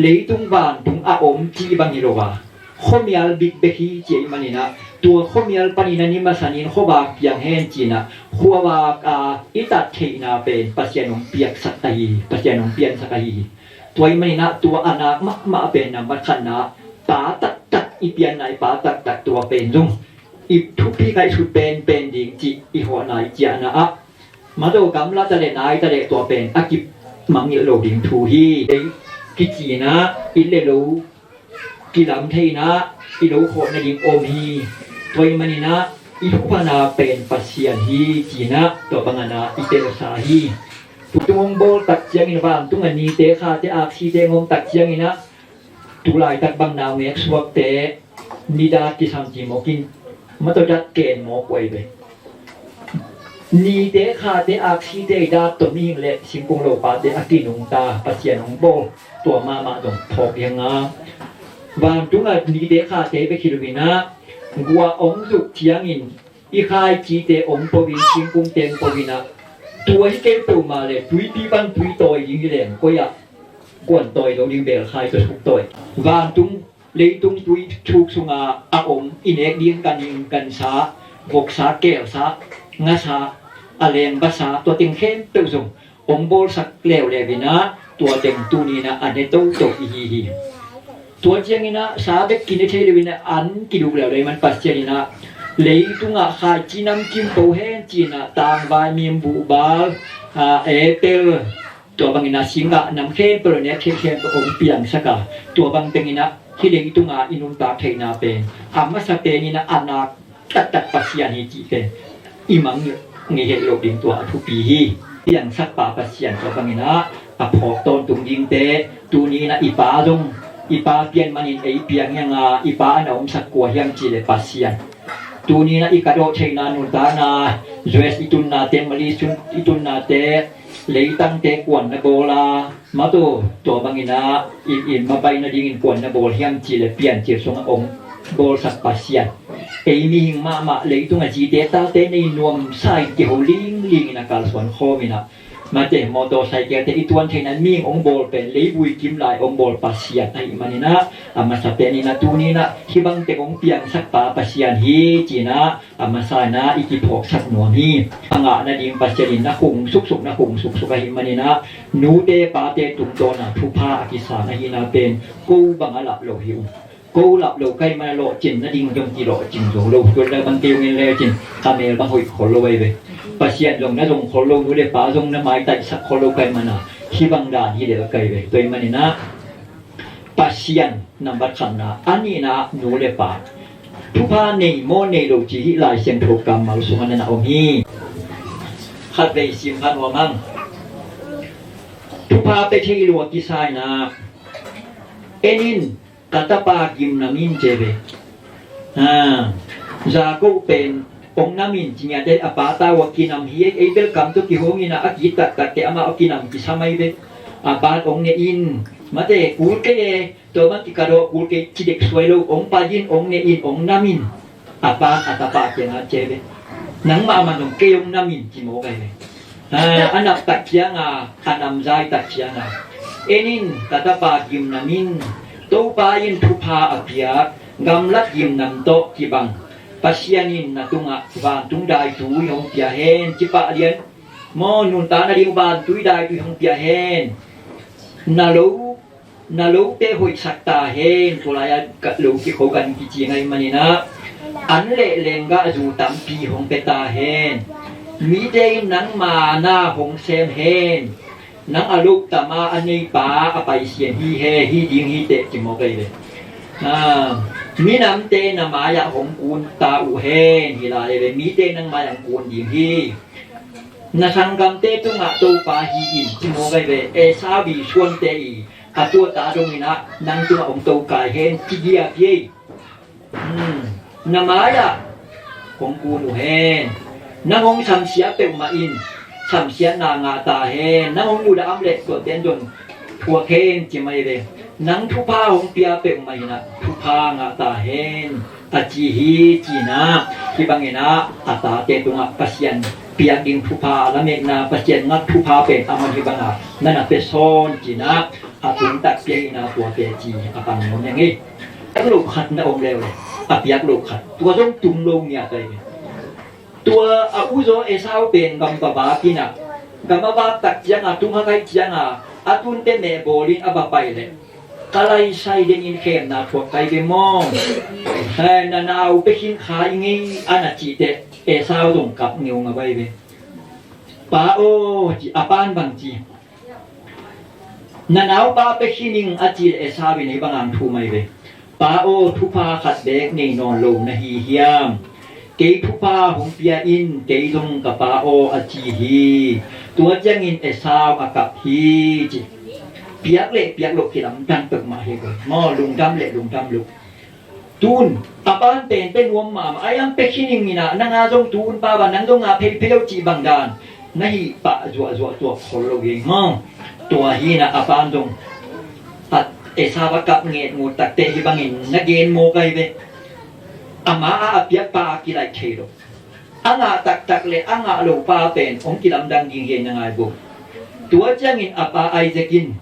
leitung vantung a om cih bang hi lo a, khuamial bikbek hi ci ahih manin ah, tua khuamial panin a ni masa ni-in khuavak piang hen, ci-in ah khuavak a i tat theihna pen Pasian hong piaksak ahi hi, Pasian hong piansak ahi hi. Tua ahih manin ah tua a nak mahmah pen nambat khatna, pa taktak i pianna, i pa taktak tua pen zong i thupi ngaihsut penpen ding cih i hawhna i ciahna ah, mataw gamla ta leh nai ta leh tua pen a kimangngilh lo ding thu hi. Ei kici-in ah inn le lo kilam thei-in ah i lo khawh nading om hi. Tua ahih manin ah i thuphana pen Pasian hi ci-in ah tua bangin ah i telsa hi. Tutung hong bawl tak ciangin, vantung a nite khate aksite hong om tak ciangin ah, tu laitak bang naungek suakte nidat kisam ci mawk in, mataw dat ken mawk uh ahi ve. Nite khate aksite i dat tawh mihing le singkung lopate a kinungta Pasian hong bawl tua mahmah zong phawk hi hang a, vantung a nite khate bek hi lo-in ah, gua hong zuk ciangin i khaicite hong po-in, singkungte hong po-in ah, tua hi kei peuhmah leh tuipi pan tui tawi ding hi leng koi ah kuan tawi lo ding, belkhai tawh suk tawi. Vantung leitung tui thuk sunga a om i nek ding ganhing gansa, voksa, kelsa, ngasa, a leng basa, tua teng khempeuh zong hong bawlsak leuleu-in ah tua teng tuni-in ah a ne toto i hi hi. Tua ciangin ah sa bek kine thei lo-in ah an kiduk leuleu ahih man Pasian in ah leitungah khaici namkim po hen ci-in ah tangvai, mim, buhbal, ah, apple, tua bangin ah singah nam khempeuh, a nek khempeuh hong piangsak a, tua bang teng in ah hih leitunga i nuntak theihna pen a masa pen in ah a nak taktak Pasian hi cih pen i mangngilh ngei het loh ding tua a thupi hi. Piangsak pa Pasian tua bangin ah a phawk tawntung dingte, tuni-in ah i pa zong, i pa pian manin ei piang hi hang a, i pa a na omsak kua hiam cih leh Pasian. Tuni-in ah i kadawh theihna, nuntakna, U S i tunnate, Malaysia i tunnate, leitangte kuan na bawl a, mataw tua bangin ah i, i mabaih nadingin kuan na bawl hiam cih leh Piancil sungah hong bawlsak Pasian. Ei mihing mahmah leitung a zite tate nei nuamsa-in kiho lingling-in a kalsuan khawm in ah, mate motorcycle-te i tuan theihna mihing hong bawl pen leivui kim lai hong bawl Pasian ahih manin ah, a masa pen in ah tuni-in ah hih bang teng hong piangsak pa Pasian hi ci-in ah a masa in ah i kiphawksak nuam hi. A ngah nading Pasian in na khung suksuk, na khung suksuk ahih manin ah, nute pate tungtawn ah thupha a kisang ahihna pen ko bang a lap lo hi ung. Ko lap lo ka hih man a lawhcin nading zong kilawhcin zo lo. Tua leh bang kei hong en lecin ka mel bang hoih khol lo ahi ve. Pasian zong na zong khol lo, nu le pa zong na maitaihsak khol lo ka hih man a, hih bang dan hi lel ka hi ve. Tua ahih manin ah Pasian nambat khatna, a nihna nu le pa. Thupha nei maw nei lo cih hih Lai Siangtho kammal sungah na na om hi. Khatvei sim kha nuam hang. Thupha pia thei lo a kisa in ah, en in, ka tapa gim nam in ci ve. Ha, Jacob pen hong nam in ci ngiat e, a pa ta uh a kinam hi, ei bel kam tawh kihong in ah a ki-it taktak teh amah a kinam kisam ahi ve. A pa hong ne in, mate kul kei e, tua bang kikadawh kul kei, ci dek suai lo, hong pai in, hong ne in, hong nam in. A pa a tapa kiangah ci ve, nangmah a man dong kei hong nam in ci mawk ahi ve. A, a nap tak cianga, a namzai tak cianga, en in, ka tapa gim nam in, Topa in thupha a piak gamlat gim nam tawh kibang Pasian in na tungah vantung daitui hong pia hen, ci pah lian maw, nuntakna ding vantui daitui hong pia hen. Na lo, na lote hoihsak ta hen, tua lai-a lo kikho kan kici ngei manin ah, an le lenggah zu tampi hong pia ta hen. Mite in nangma na hong sem hen. Nang a loh tama a neipa a paisian hi he, hi ding hi teh ci mawk ahi ve. A, minamte na mai-ah hong kun ta uh hen, hi lai ahi ve, mite nang mai-ah hong kun ding hi. Na sanggamte tungah Topa hi in ci mawk ahi ve. Esau i suante i a tuata dongin ah nang tungah hong tokai hen ci giap hi. Hmm. Na mai-ah hong kun uh hen. Nang hong samsia peuhmah in samsiatna ngah ta hen. Nang hong mudah a om leh tuate in zong thuak hen ci mai ve. Nang thupha hong pia peuhmah in ah thupha ngah ta hen, a ci hi ci-in ah, hih bangin ah a tate tungah Pasian piak ding thupha, a lametna, Pasian ngak thupha pen a man hih bangah na na pia sawn ci-in ah, a tungtak pia hi-in ah tuate ci a pan nuam hi ing ei. Piak loh khat na om leuleu, a piak loh khat, tua zong tung lo ngiat ahi ve. Tua a uzaw Esau pen gam va vak in ah, gam a vak tak ciangah, tung hak ahih ciangah, A tunte mehbawl in a va pai leh, ka laisai dengin khemna thuak kai ve maw? Eh, na nau pia khin kha i ngei a na cih teh Esau zong kap ngeu nga vai ve. Pa aw, ci a pan bang ci. Na naupa pia khin ing a ci leh Esau in hih bang hong thum ai ve. Pa aw, thupha khat beek nei nawn lo na hi hiam? Kei thupha hong pia in, kei zong ka pa aw a ci hi. Tua ciangin Esau a kap hi ci. Piak le piak loh kilamdang peuhmah hi ko. Maw, lungdam le lungdam loh. Tun a pan pen pia nuam mahmah a, iang pia khin ing in ah, nang a zong tun pa bang nang zong a pheiphei aw cih bang dan na hih pah zuahzuah tuak khol lo hi maw? Tua hi in ah a pan zong a Esau a kap nget ngut takteh hih bangin na gen maw kai ve. Ama a a piakpa a kilaih thei lo. A ngah taktak le a ngah lo pa pen hong kilamdang ding hi na ngai buk. Tua ciangin a pa Isaac in,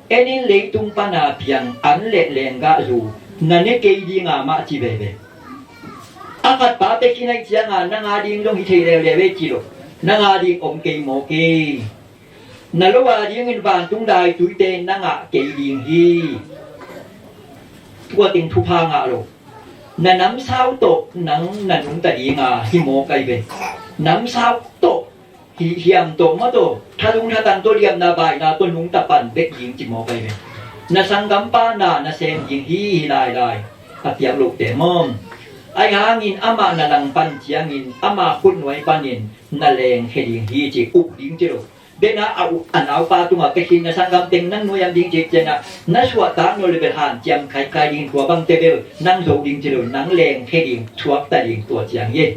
en in leitung pana piang an le lenggah zu na ne kei dinga mah ci veve. A khat pa pia khin ahih cianga nang a ding zong hi thei leuleu ve ci lo. Nang a ding om kei maw kei. Na lo a dingin vantung daituite na ngah kei ding hi. Tua teng thupha ngah lo. Na namsau tawh nang na nungta dinga hi maw kai ve. Namsau tawh hi hiam tawh maw tawh, thalung thatang tawh, liamna baina tawh nungta pan bek ding ci maw kai ve. Na sanggampa na na sem ding hi hi lailai. A piak lohte maw? Ahi hangin amah na langpan ciangin ama khutnuai panin na lengkhia ding hi ci, uk ding ci lo. Bena a u-, a naupa tungah pia khin na sanggam teng nang nuai am ding cik ciangah na suahtak nawn le bel hanciam khaikhai ding, tua bangte bel nang zo ding ci lo, nang lengkhia ding, thuakta ding tua ciang hi.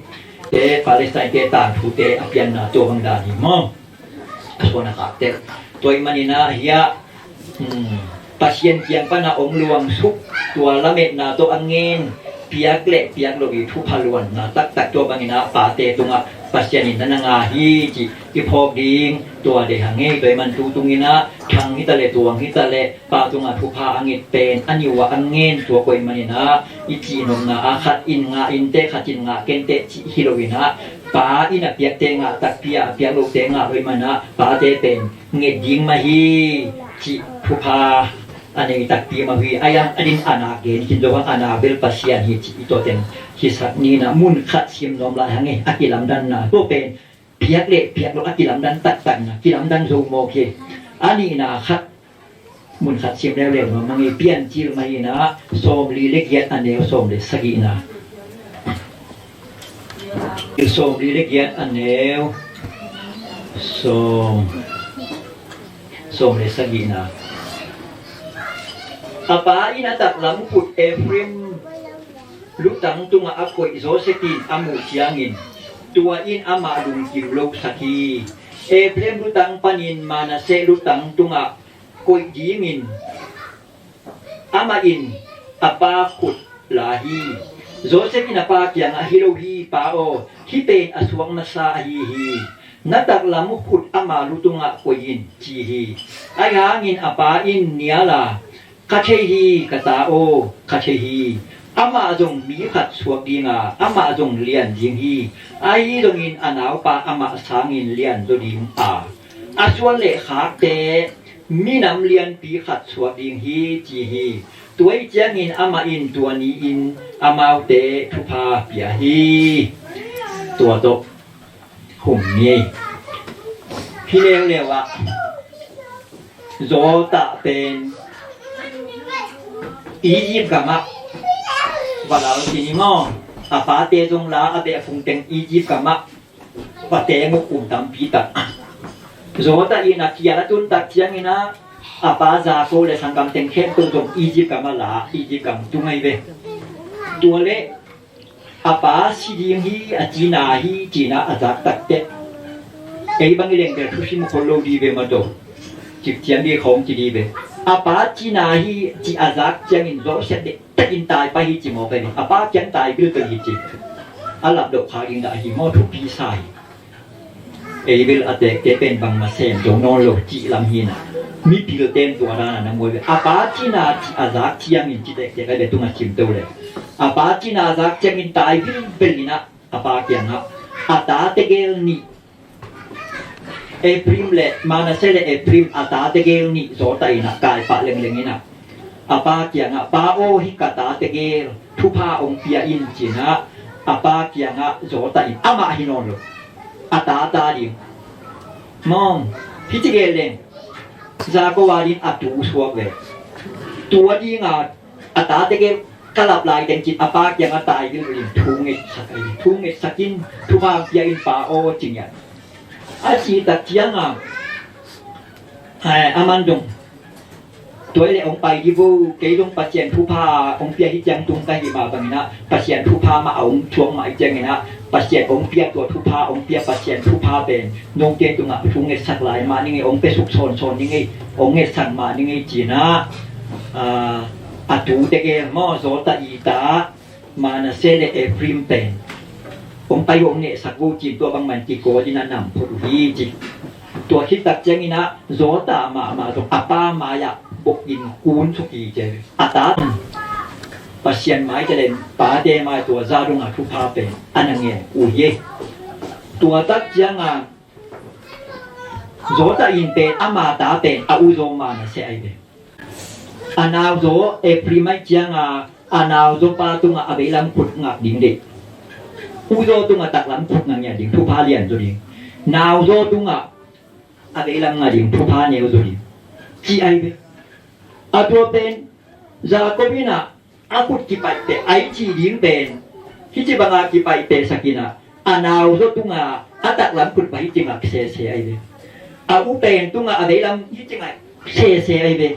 Te Palestine te tangthute a pianna tua bang dan hi maw? A suan a khakte. Tua ih maninah hiah, hmm, Pasian kiang pana ong luang suk, tua lametna tawh a ngen, piak le piak loh ih thupha luanna taktak tua banginah pate tungah Pasian in na na nga hi cih i phawk ding tua deih hang ei. Tua ih man tu tunginah thang hita le tuang hita le pa tungah thupha a nget pen a niuh ah a ngen tua koih maninah i cihnopna ah khat in ngah inteh, khat in ngah kenteh cih hi loinah pa in a piakte ngah takpi ah a piak lohte ngah loih manah pate pen nget ding mah hi cih thupha a nei takpi mah hi. A yang a din a nak gen khin zo hang a nak bel Pasian hi cih i tua teng hisak ninah mun khat sim nuam lai hang ei. A kilamdanna tua pen piak le piak loh a kilamdan taktakna kilamdan zo mawk hi. A nihna khat mun khat sim leuleu nuam hang ei. Piancil mah hinah sawmli le giat a neu sawm le sagihna. Sawmli le giat a neu sawm, sawm le sagihna. A pa in a taklam khut Ephraim lutang tungah a koih Joseph in a muh ciangin tua in amah lungkim losak hi. Ephraim lutang panin Manasseh lutang tungah koih dingin amah in a pa khut la hi. Joseph in a pa kiangah, "Hi lo hi, pa aw, hih pen a suak masa ahi hi. Na taklam khut ama lu tungah koih in," ci hi. Ahi hangin a pa in nial a, "Ka thei hi, ka ta aw, ka thei hi. Amah zong mi khat suak dinga amah zong lian ding hi. Ahi zongin a naupa amah sangin lian zaw ding a, a suan le khakte minam lianpi khat suak ding hi," ci hi. Tua ih ciangin amah in tua ni-in amaute thupha pia hi. Tua tawh hum ni. Hi leuleu ah Joseph pen Egypt gamah va lal khin hi maw? A pate zong la a beh a phung teng Egypt gamah va teng uh kum tampi tak. Joseph in a kial a tun tak ciangin ah a pa Jacob le sanggam teng khempeuh zong Egypt gam a la, Egypt gam tung ahi ve. Tua le a pa si ding hi, a cina hi, cina a zak tak teh. Ei bang i leng bel thusim khol lo di ve maw taw. Cik ciam di khawng ci di ve. A pa cina hi, ci a zak ciangin Joseph dek takin tai pah hi ci maw pen a pa kiang tai bilbel hi ci. A lapdoh khak ding dah hi maw, thupi sa hi. Ei bel a tekte pen bangmah sem zo nawn lo cih lam hi na. Mipil ten tua dana na muai ve. A pa cina ci a zak ciangin ci tektek a bia tungah cim to le. A pa cina a zak ciangin tai bilbel inah a pa kiangah a ta tegel nih Ephraim le Manasseh le Ephraim a ta tegel nih zawtah in ah kaipah lengleng in ah, a pa kiangah, "Pa aw, hih ka ta tegel thupha hong pia in," ci-in ah, a pa kiangah zawtah in, amah hi nawn lo, a ta ta ding. Mawng, hih tegel leng Jakob a ding a tu suak ve. Tua dinga a ta tegel ka lap lai teng cin a pa kiangah tai vilvil in thu ngetsak ahi. Thu ngetsak in, "Thupha pia in pa aw," ci ngiat. A cih tak ciangah, ai, a man dong, "Tua hi leh hong pai di vo, kei dong Pasian thupha hong pia hi ciang tung ka hih mah bangin ah, Pasian thupha mah a hong thuak mah hi ciangin ah, Pasian hong pia, tua thupha hong pia, Pasian thupha pen note tungah thu ngetsak lai mah ning ei, hong pia suk sawnsawn ning ei, hong ngetsak mah ning ei," ci-in ah, a, a tu tegel maw, zawtah i ta Manasseh le Ephraim pen hong pai, hong ngetsak vo ci-in, tua bang man kikawl in ah nam phot uh hi ci. Tua khit tak ciangin ah zawtah mahmah zong a pa mai-ah bok in kun suk hi ci. A ta Pasian mai talen pate mai tua zah dongah thupha pen a na ngen uh hi. Tua tak ciangah zawtah in pen ama ta pen a uzaw Manasseh ahi ve. A nauzaw Ephraim ahi ciangah a nauzaw pa tungah a veilam khut ngak ding deih. Uzaw tungah taklam khut ngak ngiat ding, thupha lian zaw ding. Nauzaw tungah a veilam ngak ding, thupha neu zaw ding, ci ahi ve. A tua pen Jakob in ah a khut kipaihpeh, a i cih ding pen hih ci banga kipaihpehsak in ah, a nauzaw tungah a taklam khut bang hih ci ngak sese ahi ve. A u pen tungah a veilam hih ci ngak sese ahi ve.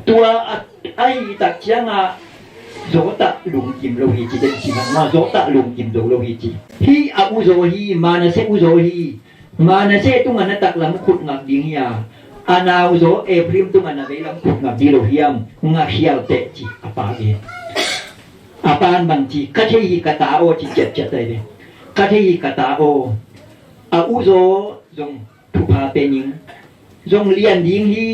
Tua a, ahih tak ciangah zawtah lungkim lo hi ci, den ci mah, zawtah lungkim zo lo hi ci. Hih a uzaw hi, Manasseh uzaw hi. Manasseh tungah na taklam khut ngak ding hi a, a nauzaw Ephraim tungah na veilam khut ngak ding lo hiam? Ngak khial teh ci a pa gen. A pan bang ci, "Ka thei hi ka ta aw," ci ciatciat ahi ve. "Ka thei hi ka ta aw. A uzaw zong thupha pe ning, zong lian ding hi.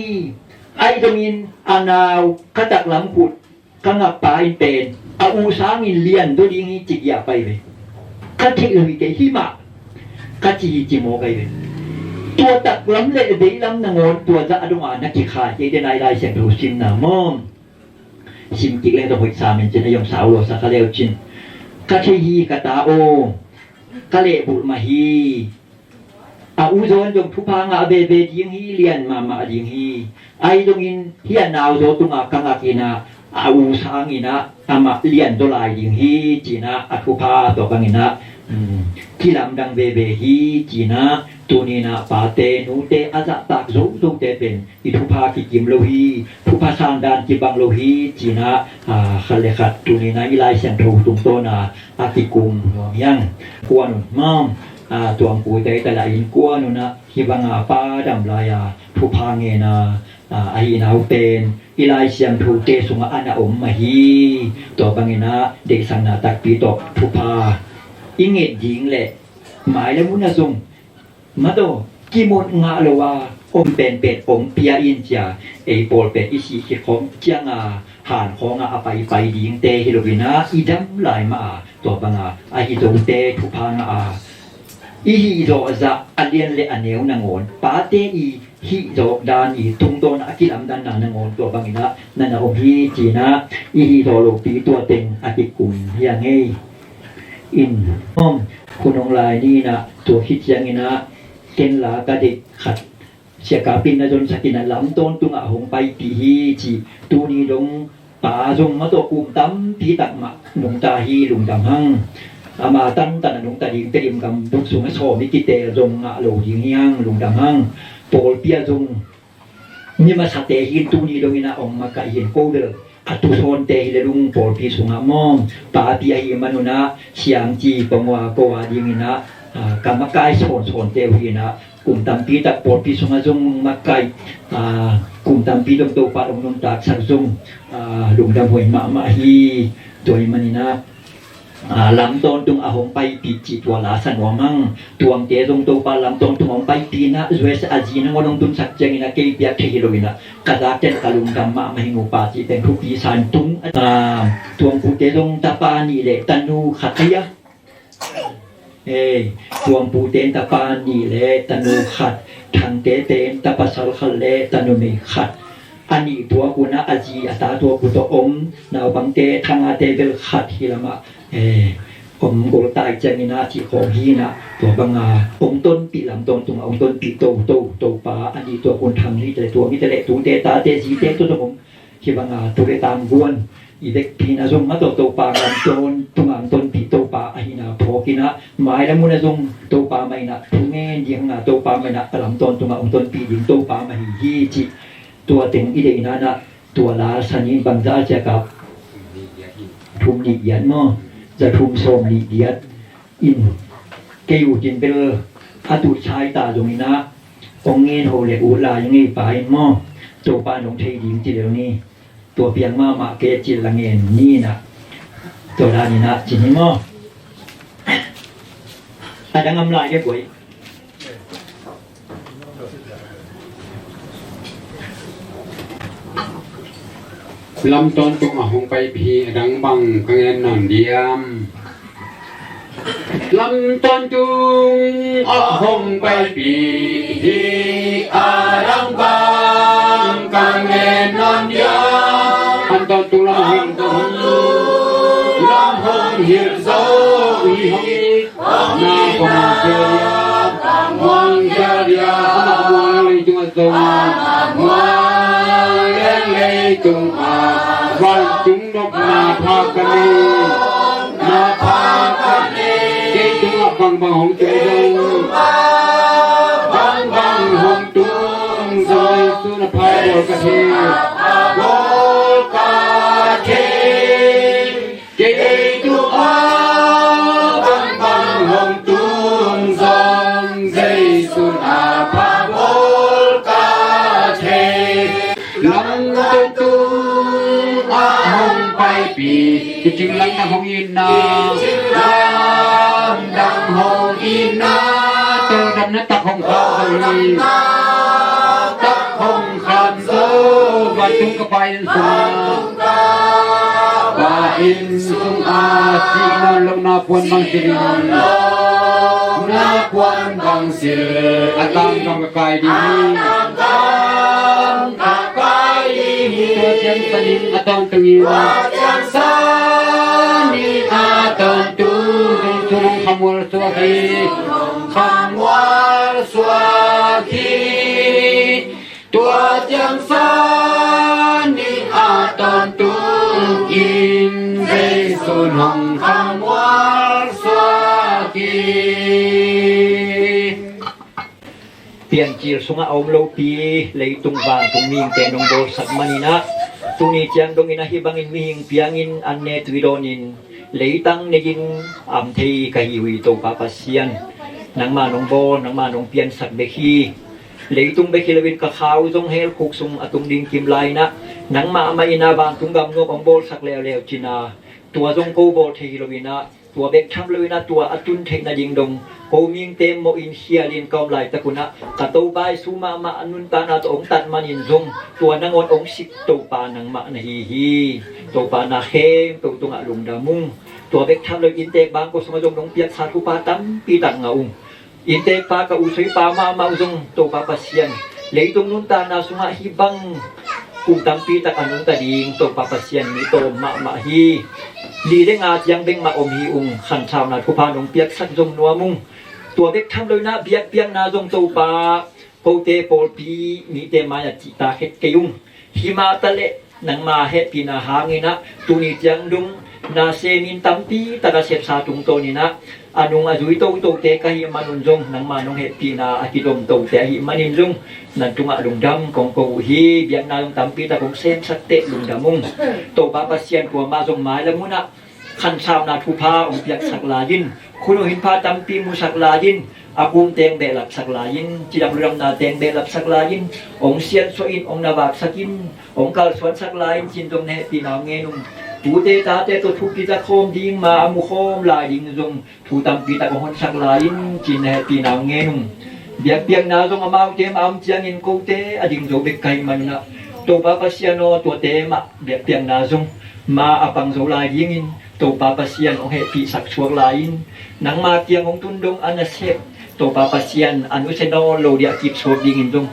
Ahi zongin a nau ka taklam khut ka ngakpa in pen a u sangin lian zaw ding hi," ci giah pai ve. "Ka theih lo hi kei, hih mah ka ci hi," ci mawk ahi ve. Tua taklam le veilam nangawn tua zah a dongah na kikhai kei den ai, Lai Siangtho simna maw. Sim kik leng zong hoih sam in cin, a yom sau lo sa kha leu cin. "Ka thei hi ka ta aw, ka lehbulh mah hi. A uzaw in zong thupha ngah veve ding hi, lian mahmah ding hi. Ahi zongin hih a nauzaw tungah ka ngak in ah, a u sangin ah amah lian zaw lai ding hi," ci-in ah, a thupha tua bangin ah, um, kilamdang veve hi ci-in ah, tuni-in ah pate nute a zahtak zozote pen i thupha kikim lo hi, thupha sandan kibang lo hi ci-in ah, a, khat le khat tuni-in ah i Lai Siangtho tungtawn a a kikum nuam hi hang. Kuan un maw, a, tuangpui tei tala in kuan un ah, hih banga pa dam lai-a thupha ngen a, a, ahihna uh pen i Lai Siangthote sungah a na om mah hi. Tua bangin ah deihsakna takpi tawh thupha i nget ding le mailam hun ah zong mataw, kimut ngah lo a om penpen hong pia in cia, ei pawl pen i sih khit khawng cianga han khawngah a paipai dingte hi lo-in ah, i dam lai mah a, tua banga ahi zote thupha ngah a, i hih zawh zah a lian le a neu nangawn, pate i hih zawh dan i tungtawn a kilamdanna nangawn, tua bangin ah na na om hi ci-in ah, i hih zawh lopi tua teng a kikum hi a ngei. In, om, hun hong lai ni-in ah, tua khit ciangin ah, ken la ka deih khat, Sia Kap in na zonsak in ah, lam tawntungah hong paipih hi ci. Tuni dong pa zong mataw kum tampi tak mah nungta hi, lungdam hang. Ama tantan a nungta ding Tedim gambuk sungah sawm i kiteel zong ngah lo ding hi hang, lungdam hang. Pawlpi ah zong mi masate hi in, tuni dongin ah hong makaih hi in, ko bel a tusawnte hi le lung pawlpi sungah maw, papi ahih manun ah siangci pongua ko a dingin ah, a, ka makai sawnsawnte uh hi in ah, kum tampi tak pawlpi sungah zong makaih, a, kum tampi dong Topa hong nuntaksak zong, a, lungdam huai mahmah hi. Tua ahih manin ah, a, lam tawntung a hong paipih cih tua la sa nuam hang. Tuangte zong Topa lam tawntung a hong paipih in ah, U S A zi nangawn hong tunsak ciangin ah, kei piak thei hi lo-in ah, ka zakten ka lungdam mahmah hi, nupa cih teng thupi sa in tung. A, tuangpute zong tapa nih le tanu khat hi a, Ei, Tuangpu ten tapa nih le tanu khat, Thangte ten tapa pasal khat le tanu numei khat. A nih tuak un ah a zi a ta tuak uh tawh om, naupangte Thangate bel khat hi lamah, eh, om gol tai ciangin ah cih khawng hi in ah, tua banga hong tonpih, lam tawntungah hong tonpih to, to, Topa a nih tuak un Thang hi te le Tuang hi te le tute tate zite tawh zong om. Hih banga tu le tang guan i vekpi in ah zong mah tawh Topa lam tawntungah hong tonpih Topa ahihna phawk in ah, mailam hun ah zong Topa mah in ah thu ngen ding hang a, Topa mah in ah a lam tawntungah hong tonpih ding Topa mah hi hi cih tua teng i deihna in ah, tua la san in bangzah a sia kap, thum nih giat maw, za thum sawm nih giat in, kei ut in bel a tut sai ta zongin ah, hong ngen ho le ut lai ngei pa in maw, Topa in hong thei ding ci lel ni. Tua piang mahmah kei cil la ngen ni in ah, tua dan in ah ci ni maw. A dang om lai kei puai. Lam tawntungah hong paipih hi, a dang bang ka ngen nawn diam? Lam tawntungah hong paipih hi, a dang bang ka ngen nawn diam? Lam tawntung lam hong, lam hong hilh zo hi hong. Na kong sia, muang sia dia, amah muang leng leitung a zong, amah muang leng leitung a, vantung nopna pha ka nei, na pha ka nei. Kei tungah bangbang hong tung zong, bangbang hong tung zong, Jesu na pha bawl ka thei, bawl ka thei. Kei tungah bangbang hong tung zong, Jesu na pha bawl ka thei. Lam tawntungah hong paipih, kicing lamdang hong itna, kicing lamdang hong itna, tawldamna tak hong kham zo hi, tak hong kham zo, vantung ka Pa inn sungah, Pa inn sungah sih nawn lohna puan bang silh in, na puan bang silh, a tangkam ka kai ding hi. Tua ciang sanin a tawntung in, tua ciang sanin a tawntung, Jesu hong khamual suak hi, khamual suak hi. Tua ciang sanin a tawntung in, Jesu hong khamual suak hi. Piancil sungah a om lopi leitung vantung mihingte nong bawlsak manin ah, tuni ciang dongin ah hih bangin mihing piangin an ne tui dawnin leitang neiin am thei ka hi uh hi, Topa Pasian. Nangmah nong bawl, nangmah nong piansak bek hi. Leitung bek hi loin ka kha uh zong hell khuk sung a tung ding kim lai-in ah, nangmah mah in ah vantung gam nuam hong bawlsak leuleu cin a, tua zong ko bawl thei hi loin ah, tua bek tham loin ah tua a tun theih nading dong ko mihingte mawhin khialin ka om laitak un ah, ka Topa Jesu mahmah a nuntakna tawh hong tat manin zong tua nangawn hong sik Topa nangmah na hi hi. Topa na khempeuh tungah lungdam ung. Tua bek tham loin inntek bangkua sungah zong nong piaksa thupha tampi tak ngah ung. Inntekpa ka u Sui pa mahmah uh zong Topa Pasian, leitung nuntakna sungah hih bang kum tampi tak a nungta ding Topa Pasian mi tawm mahmah hi. Li le nga ciang bek mah om hi ung, khansauna thupha nong piaksak zong nuam ung. Tua bek tham loin ah biakpiakna zong Topa, kote pawlpi mite mai-ah cihtak het kei ung. Himah taleh nangma hehpihna hangin ah tuni ciang dong na semin tampi tak a sepsa tungtawnin ah a nung a zui totote ka hih manun zong, nangma nong hehpihna a kidom tote ahih manin zong, nang tungah lungdam kong ko uh hi. Biakna zong tampi tak hong semsak teh lungdam ung. Topa Pasian, kuamah zong mailam hun ah khansauna thupha hong piaksak lai-in, khun uh hinpha tampi musak lai-in, a kum teng behlapsak lai-in, cidam ludamna teng behlapsak lai-in, hong siansuah in, hong navaksak in, hong kalsuansak lai-in, cin zong na hehpihna hong ngen ung. Tute tate tawh thupi za khawm ding, ma a mu khawm lai ding zong thu tampi tak hong honsak lai-in, cin na hehpihna hong ngen ung. Biakpiakna zong amaute mah a om ciangin kote a ding zo bek ka hih manun ah, Topa Pasian aw, tuate mah biakpiakna zong ma a pang zo lai dingin, Topa Pasian hong hehpihsak suak lai-in, nangma kiang hong tun dong a nasep Topa Pasian a nusia nawn lo ding a kipsuak dingin zong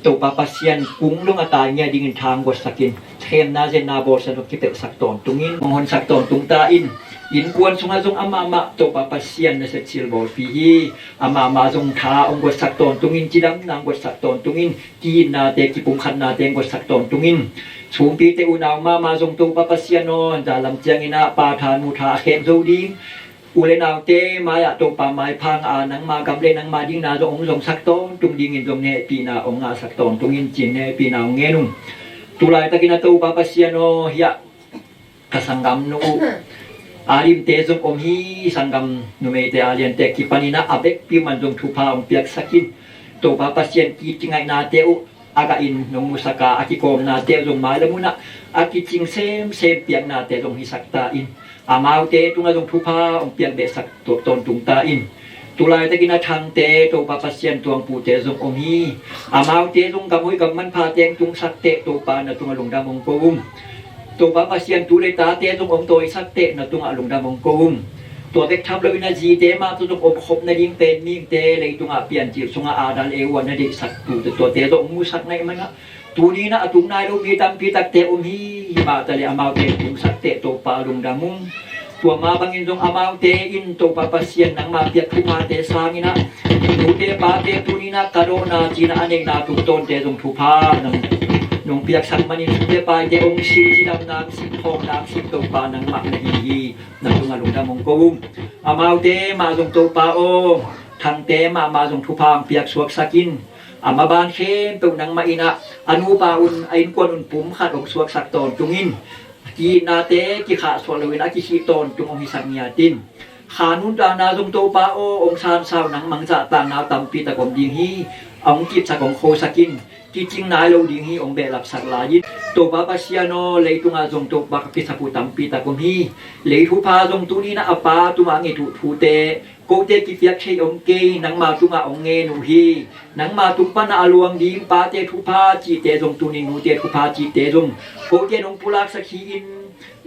Topa Pasian kung dong a tai ngiat dingin thang guatsakin, khemna zenna bawlsa dong kipelhsak tawntungin hong honsak tawntung ta in. Innkuan sungah zong amah mah Topa Pasian nasep silbawlpi hi. Amah mah zong tha hong guatsak tawntungin, cidamna hong guatsak tawntungin, ki-itnate, kipumkhatnate hong guatsak tawntungin, sumpite unau mahmah zong Topa Pasian aw, zalam ciangin ah pa tha nu tha a khem zo ding u le naute mai-ah Topa maipha ngah a, nangma gam le nangma dingna zong hong zongsak tawntung dingin zong hehpihna hong ngahsak tawntungin ci-in hehpihna hong ngen ung. Tulaitakin ah Topa Pasian aw, hiah ka sanggam nu uh a limte zong om hi. Sanggam numeite a liante kipanin ah a bekpi man zong thupha hong piaksak in. Topa Pasian ki-it kingaihnate uh a gahin nong musak a, a kikawmnate uh zong mailam hun ah a kicing semsem piaknate zong hisak ta in. Amaute tungah zong thupha hong piak behsak tawntung ta in. Tulaitakin a Thangte, Topa Pasian tuangpute zong om hi. Amaute zong gam hoih gam manphate hong tungsak teh Topa na tungah lungdam hong ko ung. Topa Pasian tu le tate zong hong tawisak teh na tungah lungdam hong ko ung. Tua bek tham loin a zite mah tawh zong omkhop nading pen mihingte leitungah piancil sungah Adam Eva na deihsak tu tuate zong hong musak na hih manah, tuni-in ah a tung nai lo mi tampi takte om hi. Himah taleh amaute tungsak teh Topa lungdam ung. Tua mah bangin zong amaute in Topa Pasian nangma piak thuphate sangin ah, nute pate tuni-in ah ka dawhna ci-in ah a neihna tungtawnte zong thupha nang nong piaksak manin sute paite hong sih, cidamna hong sih, khawmna hong sih Topa nangmah na hi hi. Na tungah lungdam hong ko ung. Amaute mah zong Topa aw, Thangte mahmah zong thupha hong piak suaksak in. A maban khempeuh nangmah in ah a nupa un, a innkuan un pum khat hong suaksak tawntungin, ki-itnate kikhahsuah loin a kisih tawntung hong hisak ngiat in. Kha nuntakna zong Topa aw, hong sansa uh nangmah zahtakna tampi tak om ding hi. A hong kipsak hong khosak in. Kicing nai lo ding hi, hong behlapsak lai in. Topa Pasian aw, leitungah zong Topa ka kisap uh tampi tak om hi. Lei thupha zong tuni-in ah a pa tungah a nget uh thute kote kipiak thei om kei, nangma tungah hong ngen uh hi. Nangma tung pan ah a luang ding pate thupha cihte zong, tuni nute thupha cihte zong kote nong pulaksak hi in.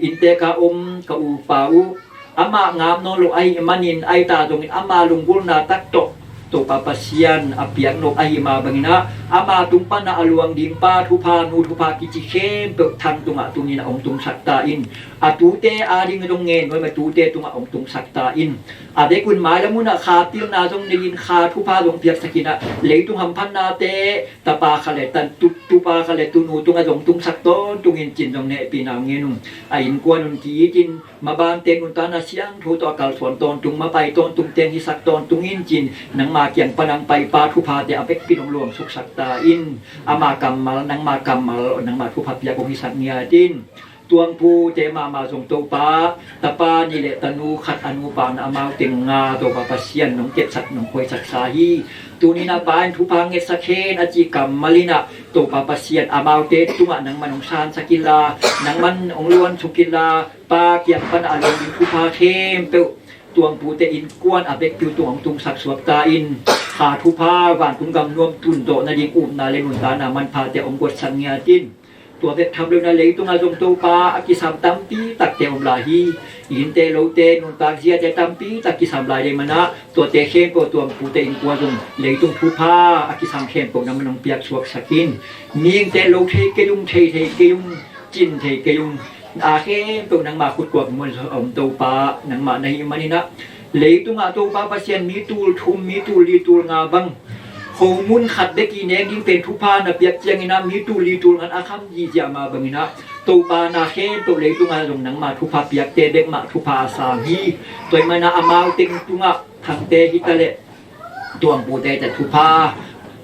Inntek a om ka upa uh, amah ngap nawn lo ahih manin, ahi ta zongin ama lunggulhna tak tawh Topa Pasian a piak nop ahih mah bangin ah, ama tung pan ah a luang ding pa thupha, nu thupha kici khempeuh Thang tungah tuni-in ah hong tungsak ta in. A tute ading zong ngen nuam a, tute tungah hong tungsak ta in. A bek un mailam hun ah kha pilna zong nei in, kha thupha zong piaksak in ah, leitung hamphannate tapa khat le tan tu, tupa khat le tunu tungah zong tungsak tawntungin ci-in zong hehpihna hong ngen ung. A innkuan un ki-it in, mabante nuntakna siangtho tawh a kalsuan tawntung, mapai tawntung teng hisak tawntungin ci-in, nangma kiang pan hong paipa thuphate a bekpin hong luangsuksak ta in. Ama kammal, nangma kammal, nangma thupha piak hong hisak ngiat in. Tuangpute mahmah zong Topa, tapa nih le tanu khat, a nupa na amau teng nga Topa Pasian nong kepsak, nong khuaisak sa hi. Tuni-in ah pa in thupha ngetsak hen a cih kammal in ah, Topa Pasian amaute tungah nangman hong sansak inla, nangman hong luansuk inla, pa kiang pan a luang ding thupha khempeuh Tuangpute innkuan a bekpiu tungah hong tungsak suak ta in. Kha thupha, vantung gam nuam tundawh nading upna le nuntakna manphate hong guatsak ngiat in. Tua bek tham lo-in ah leitungah zong Topa a kisam tampi takte om lai hi. Innte lote, nuntak ziate tampi tak kisam lai ding manah, tuate khempeuh Tuangpute innkuan zong leitung thupha a kisam khempeuh nangman hong piak suaksak in. Mihingte lo thei kei ung, thei thei kei ung, cin thei kei ung. A khempeuh nangma khut kuak mun a om Topa nangmah na hih manin ah, leitungah Topa Pasian mi tul thum, mi tul li, tul nga bang, khomun khat bek i nek ding pen thupha na piak ciangin ah, mi tul li, tul nga a kham zihziah mah bangin ah, Topa na khempeuh leitungah zong nangma thupha piakte bek mah thupha a sang hi. Tua ahih manin ah amau teng tungah Thangte hi ta leh Tuangpute tawh thupha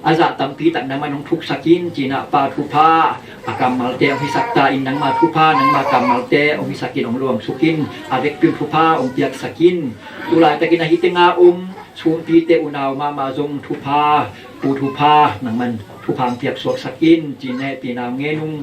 a zah tampi tak nangman hong thuksak in, ci-in ah pa thupha a kammalte hong hisak ta in, nangma thupha nangma kammalte hong hisak in, hong luangsuk in, a vekpi-un thupha hong piaksak in. Tu laitakin ah hih tengah om sumpite unau mahmah zong thupha, pu thupha nangman thupha hong piak suaksak in, ci-in hehpihna hong ngen ung.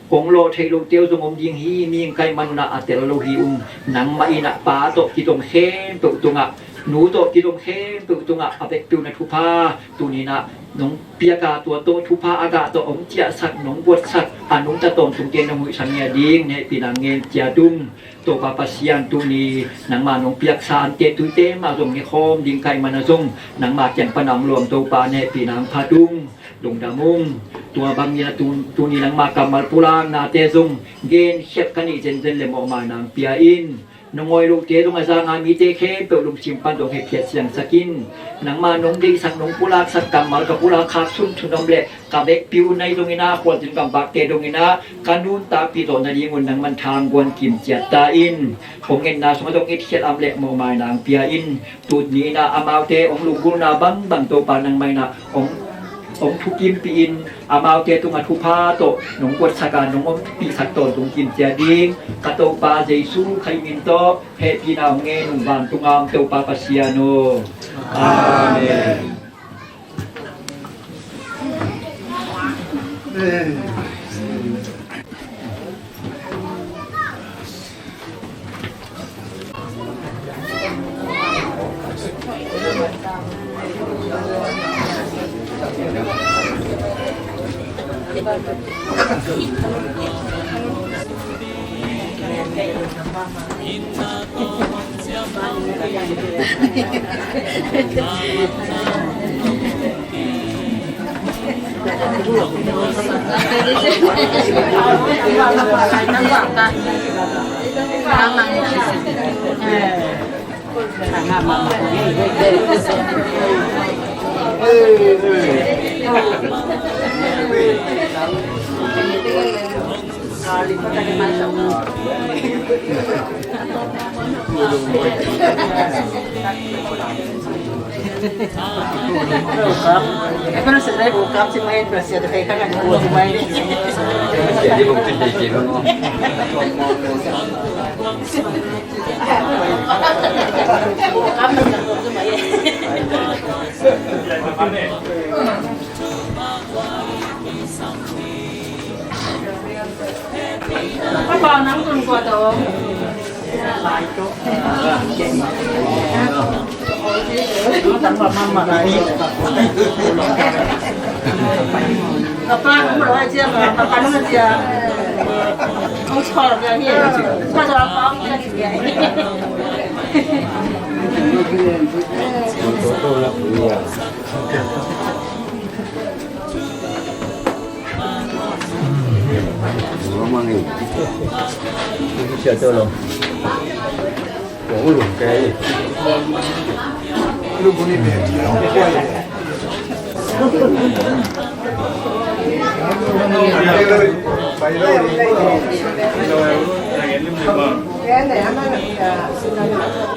Kong lawh theih lohte uh zong om ding hi, mihing ka hih manun ah a tel lo hi ung. Nangmah in ah pa tawh kizom khempeuh tungah Nu tawh kizom khempeuh tungah a vekpi-un a thupha tuni-in ah nong piak a, tua tawh thupha a gah tawh hong ciahsak, nong guatsak a nungta tawntungte nong huhsak ngiat ding na hehpihna ngen ciat ung. Topa Pasian, tuni nangmah nong piaksa ante tuite mah zong ne khawm ding ka hih manin zong nangmah kiang pan a hong lawm Topa, na hehpihna hong phat ung. Lungdam ung. Tua bangin ah tu, tuni nangmah kammal pulaknate zong genkhiat ka nih zenzen leh mawhmaina hong pia in. Nong awi lohte zong a zanga mite khempeuh lungsim pan zong hehphiat siangsak in. Nangmah nong deihsak, nong pulaksak kammal ka pulak khak sunsun om leh ka vekpi-un ahi zongin ah, khualzin gam bakte dongin ah ka nuntakpih zawh nadingun nangman thangguan kim ciat ta in. Hong ngetna sungah zong itkhiat a om leh mawhmaina hong pia in. Tuni-in ah amaute hong lunggulhna bangbang Topa nangmah in ah hong, hong thukimpih in, amaute tungah thupha tawh nong guatsak a nong ompihsak tawntung kim ciat ding ka Topa Jesu Khrih min tawh hehpihna hong ngen ung, vantung a om Topa Pasian aw. Amen.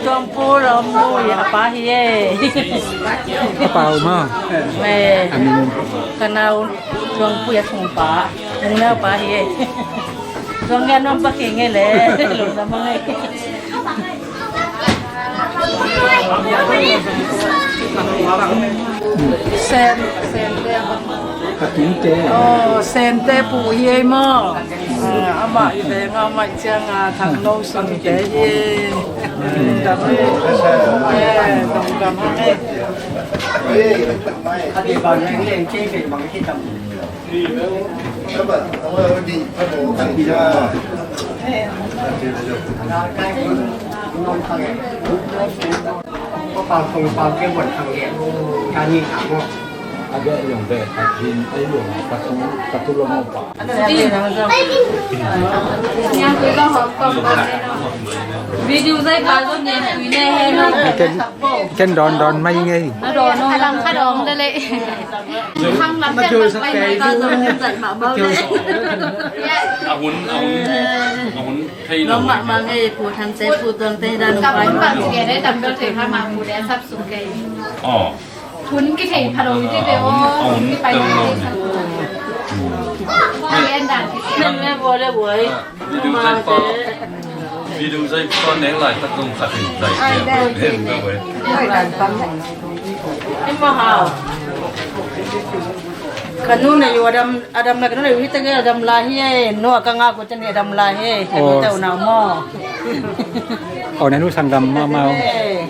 Tuangpu Lawm Mui a pa hi e. A pa um a? Me. A min? Ka nau Tuangpu a sung pa. Nung nau pa hi e. Tuang ngan nuam pa keng e le. Lungdam a ngai. Sen, Sente. Ka tute. Oh, Sente pu hi ei maw? Ah, amah i veng amah ciang a Thangno Sente hi ei. Dam ei. Eh, dam dam ei. Video zai pa zo niam tui ne he no. Ken, ken dawn dawn mai ngei. A dawn no. A lang kha dong de le. Khang lam ken lam pai na ka zo ken zai ma ba le. A hun, a hun, a hun thei lo. Nong mah mah ngei, Pu Thang Cei, Pu Tuang Tei Dan. Ka hun bang si ke dai tam do thei kha ma Pu le sap suk ke. Oh. Hun ki thei pha lo ni te o. Hun ki pai na te sap. Pu le dan ki. Men me bo le boi. Video zai pa, video zai pa neng lai tak dong khat in zai. Ai, dai, dai, dai. Ai, dan pam. Em ma hau. Ka nu na yu Adam, Adam na ka nu na yu hi ta ge Adam la hi e. Nu a ka nga ko chen Adam la hi e. Ka nu ta u na mo. Oh, na nu sanggam ma ma. Eh.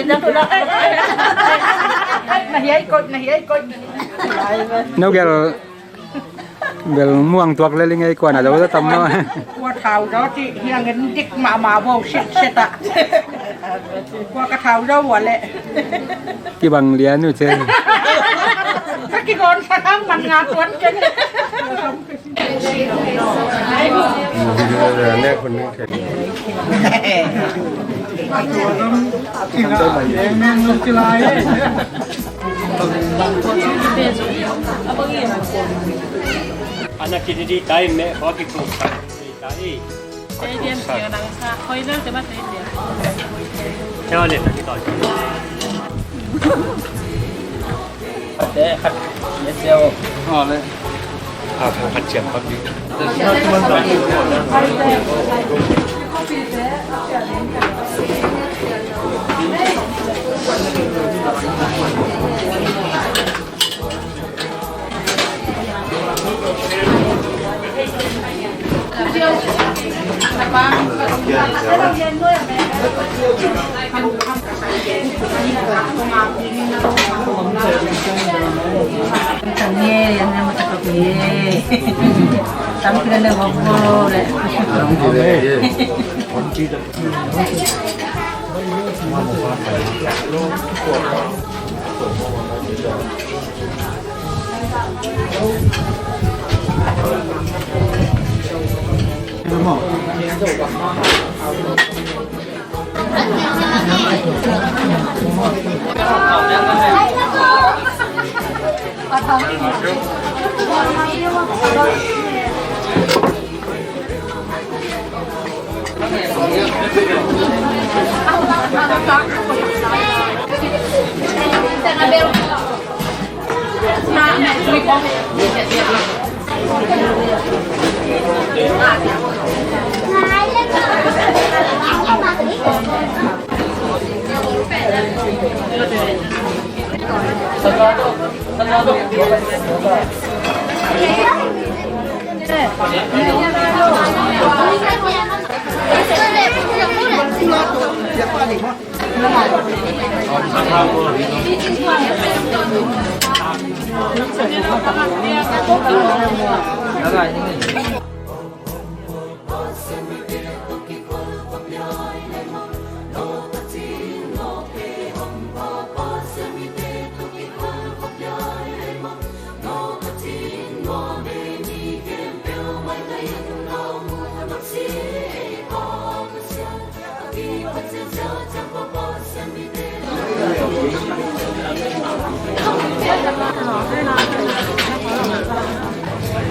Tua, tua, tua. Na hiai koih, na hiai koih. No gel, gel muang tuak le ling ei, kua na zo tam no. Kua thau zo ti hiang en dik mahmah bo set set ah. Kua ka thau zo ua le. Kibang lian uh che. Ka kigon sa kang man nga tuan ken. Ana kini di tai me, ho ki kung sa di tai. Te diam siang nang sa, koi nang te ma te diam. Te wa le ta ki toi. Te khat ye siau. Ho le. A, khat siam pak di.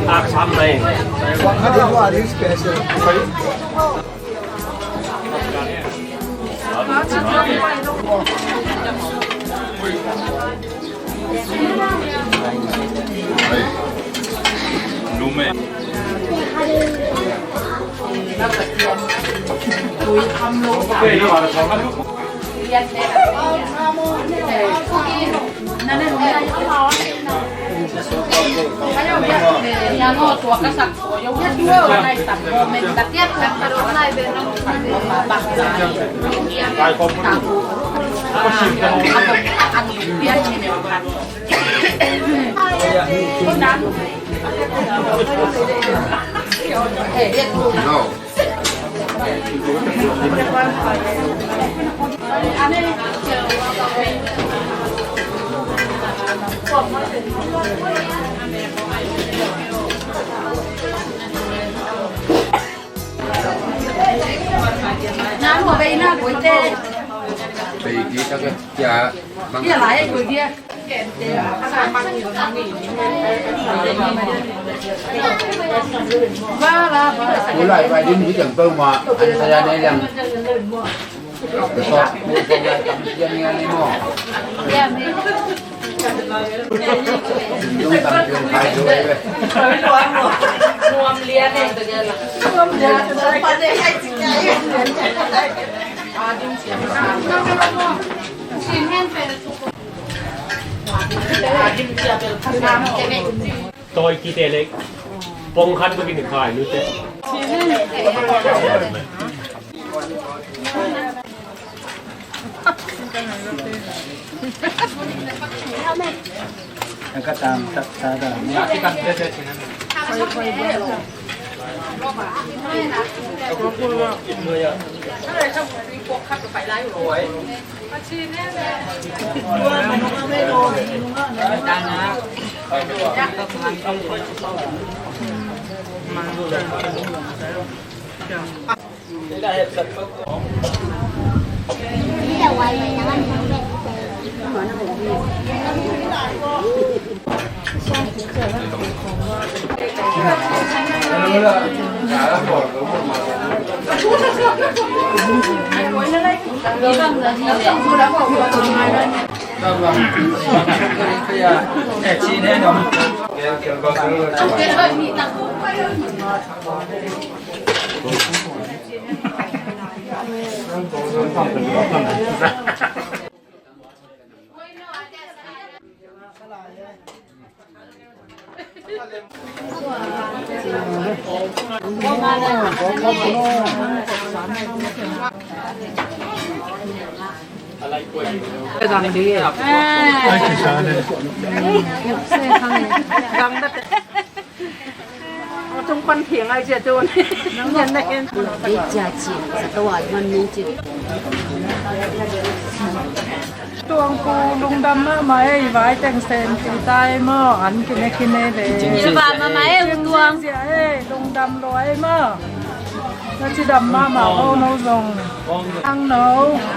One hundred one is special. No. Kulai bai din hi jang pau ma an saya ne liang. Sot mu sot lai tam sian ngia ni mo. Dung tam sian kai du le. Nuam lian ne. Nuam lian. Tawi kite lek pong khat bek in khai nu te. Ka tam tak ta da. Tung pan thiang ai cia tun. Nang nang na hen. Ei cia ci sa to a man ning ci. Tuang pu lungdam mahmah ei, vai teng sem ti tai maw, an kine kine le. Ci va mahmah ei, u tuang. Cia ei lungdam lo ei maw. Na cidam mahmah lo no zong. Ang no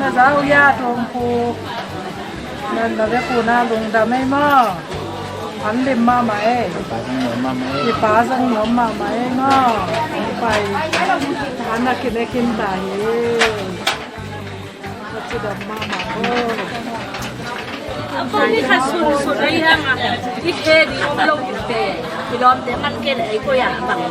na zau ya tuang pu. Na na ve pu na lungdam ei maw. An lim mahmah ei. I pa zang nuam mahmah ei maw. Pai. An na kine kin ta hi. Ka cidam mahmah ei. A ko ni kha sun sun ei hang a. I khe di om lo i te. I lawmte man khe le ei ko ya bang.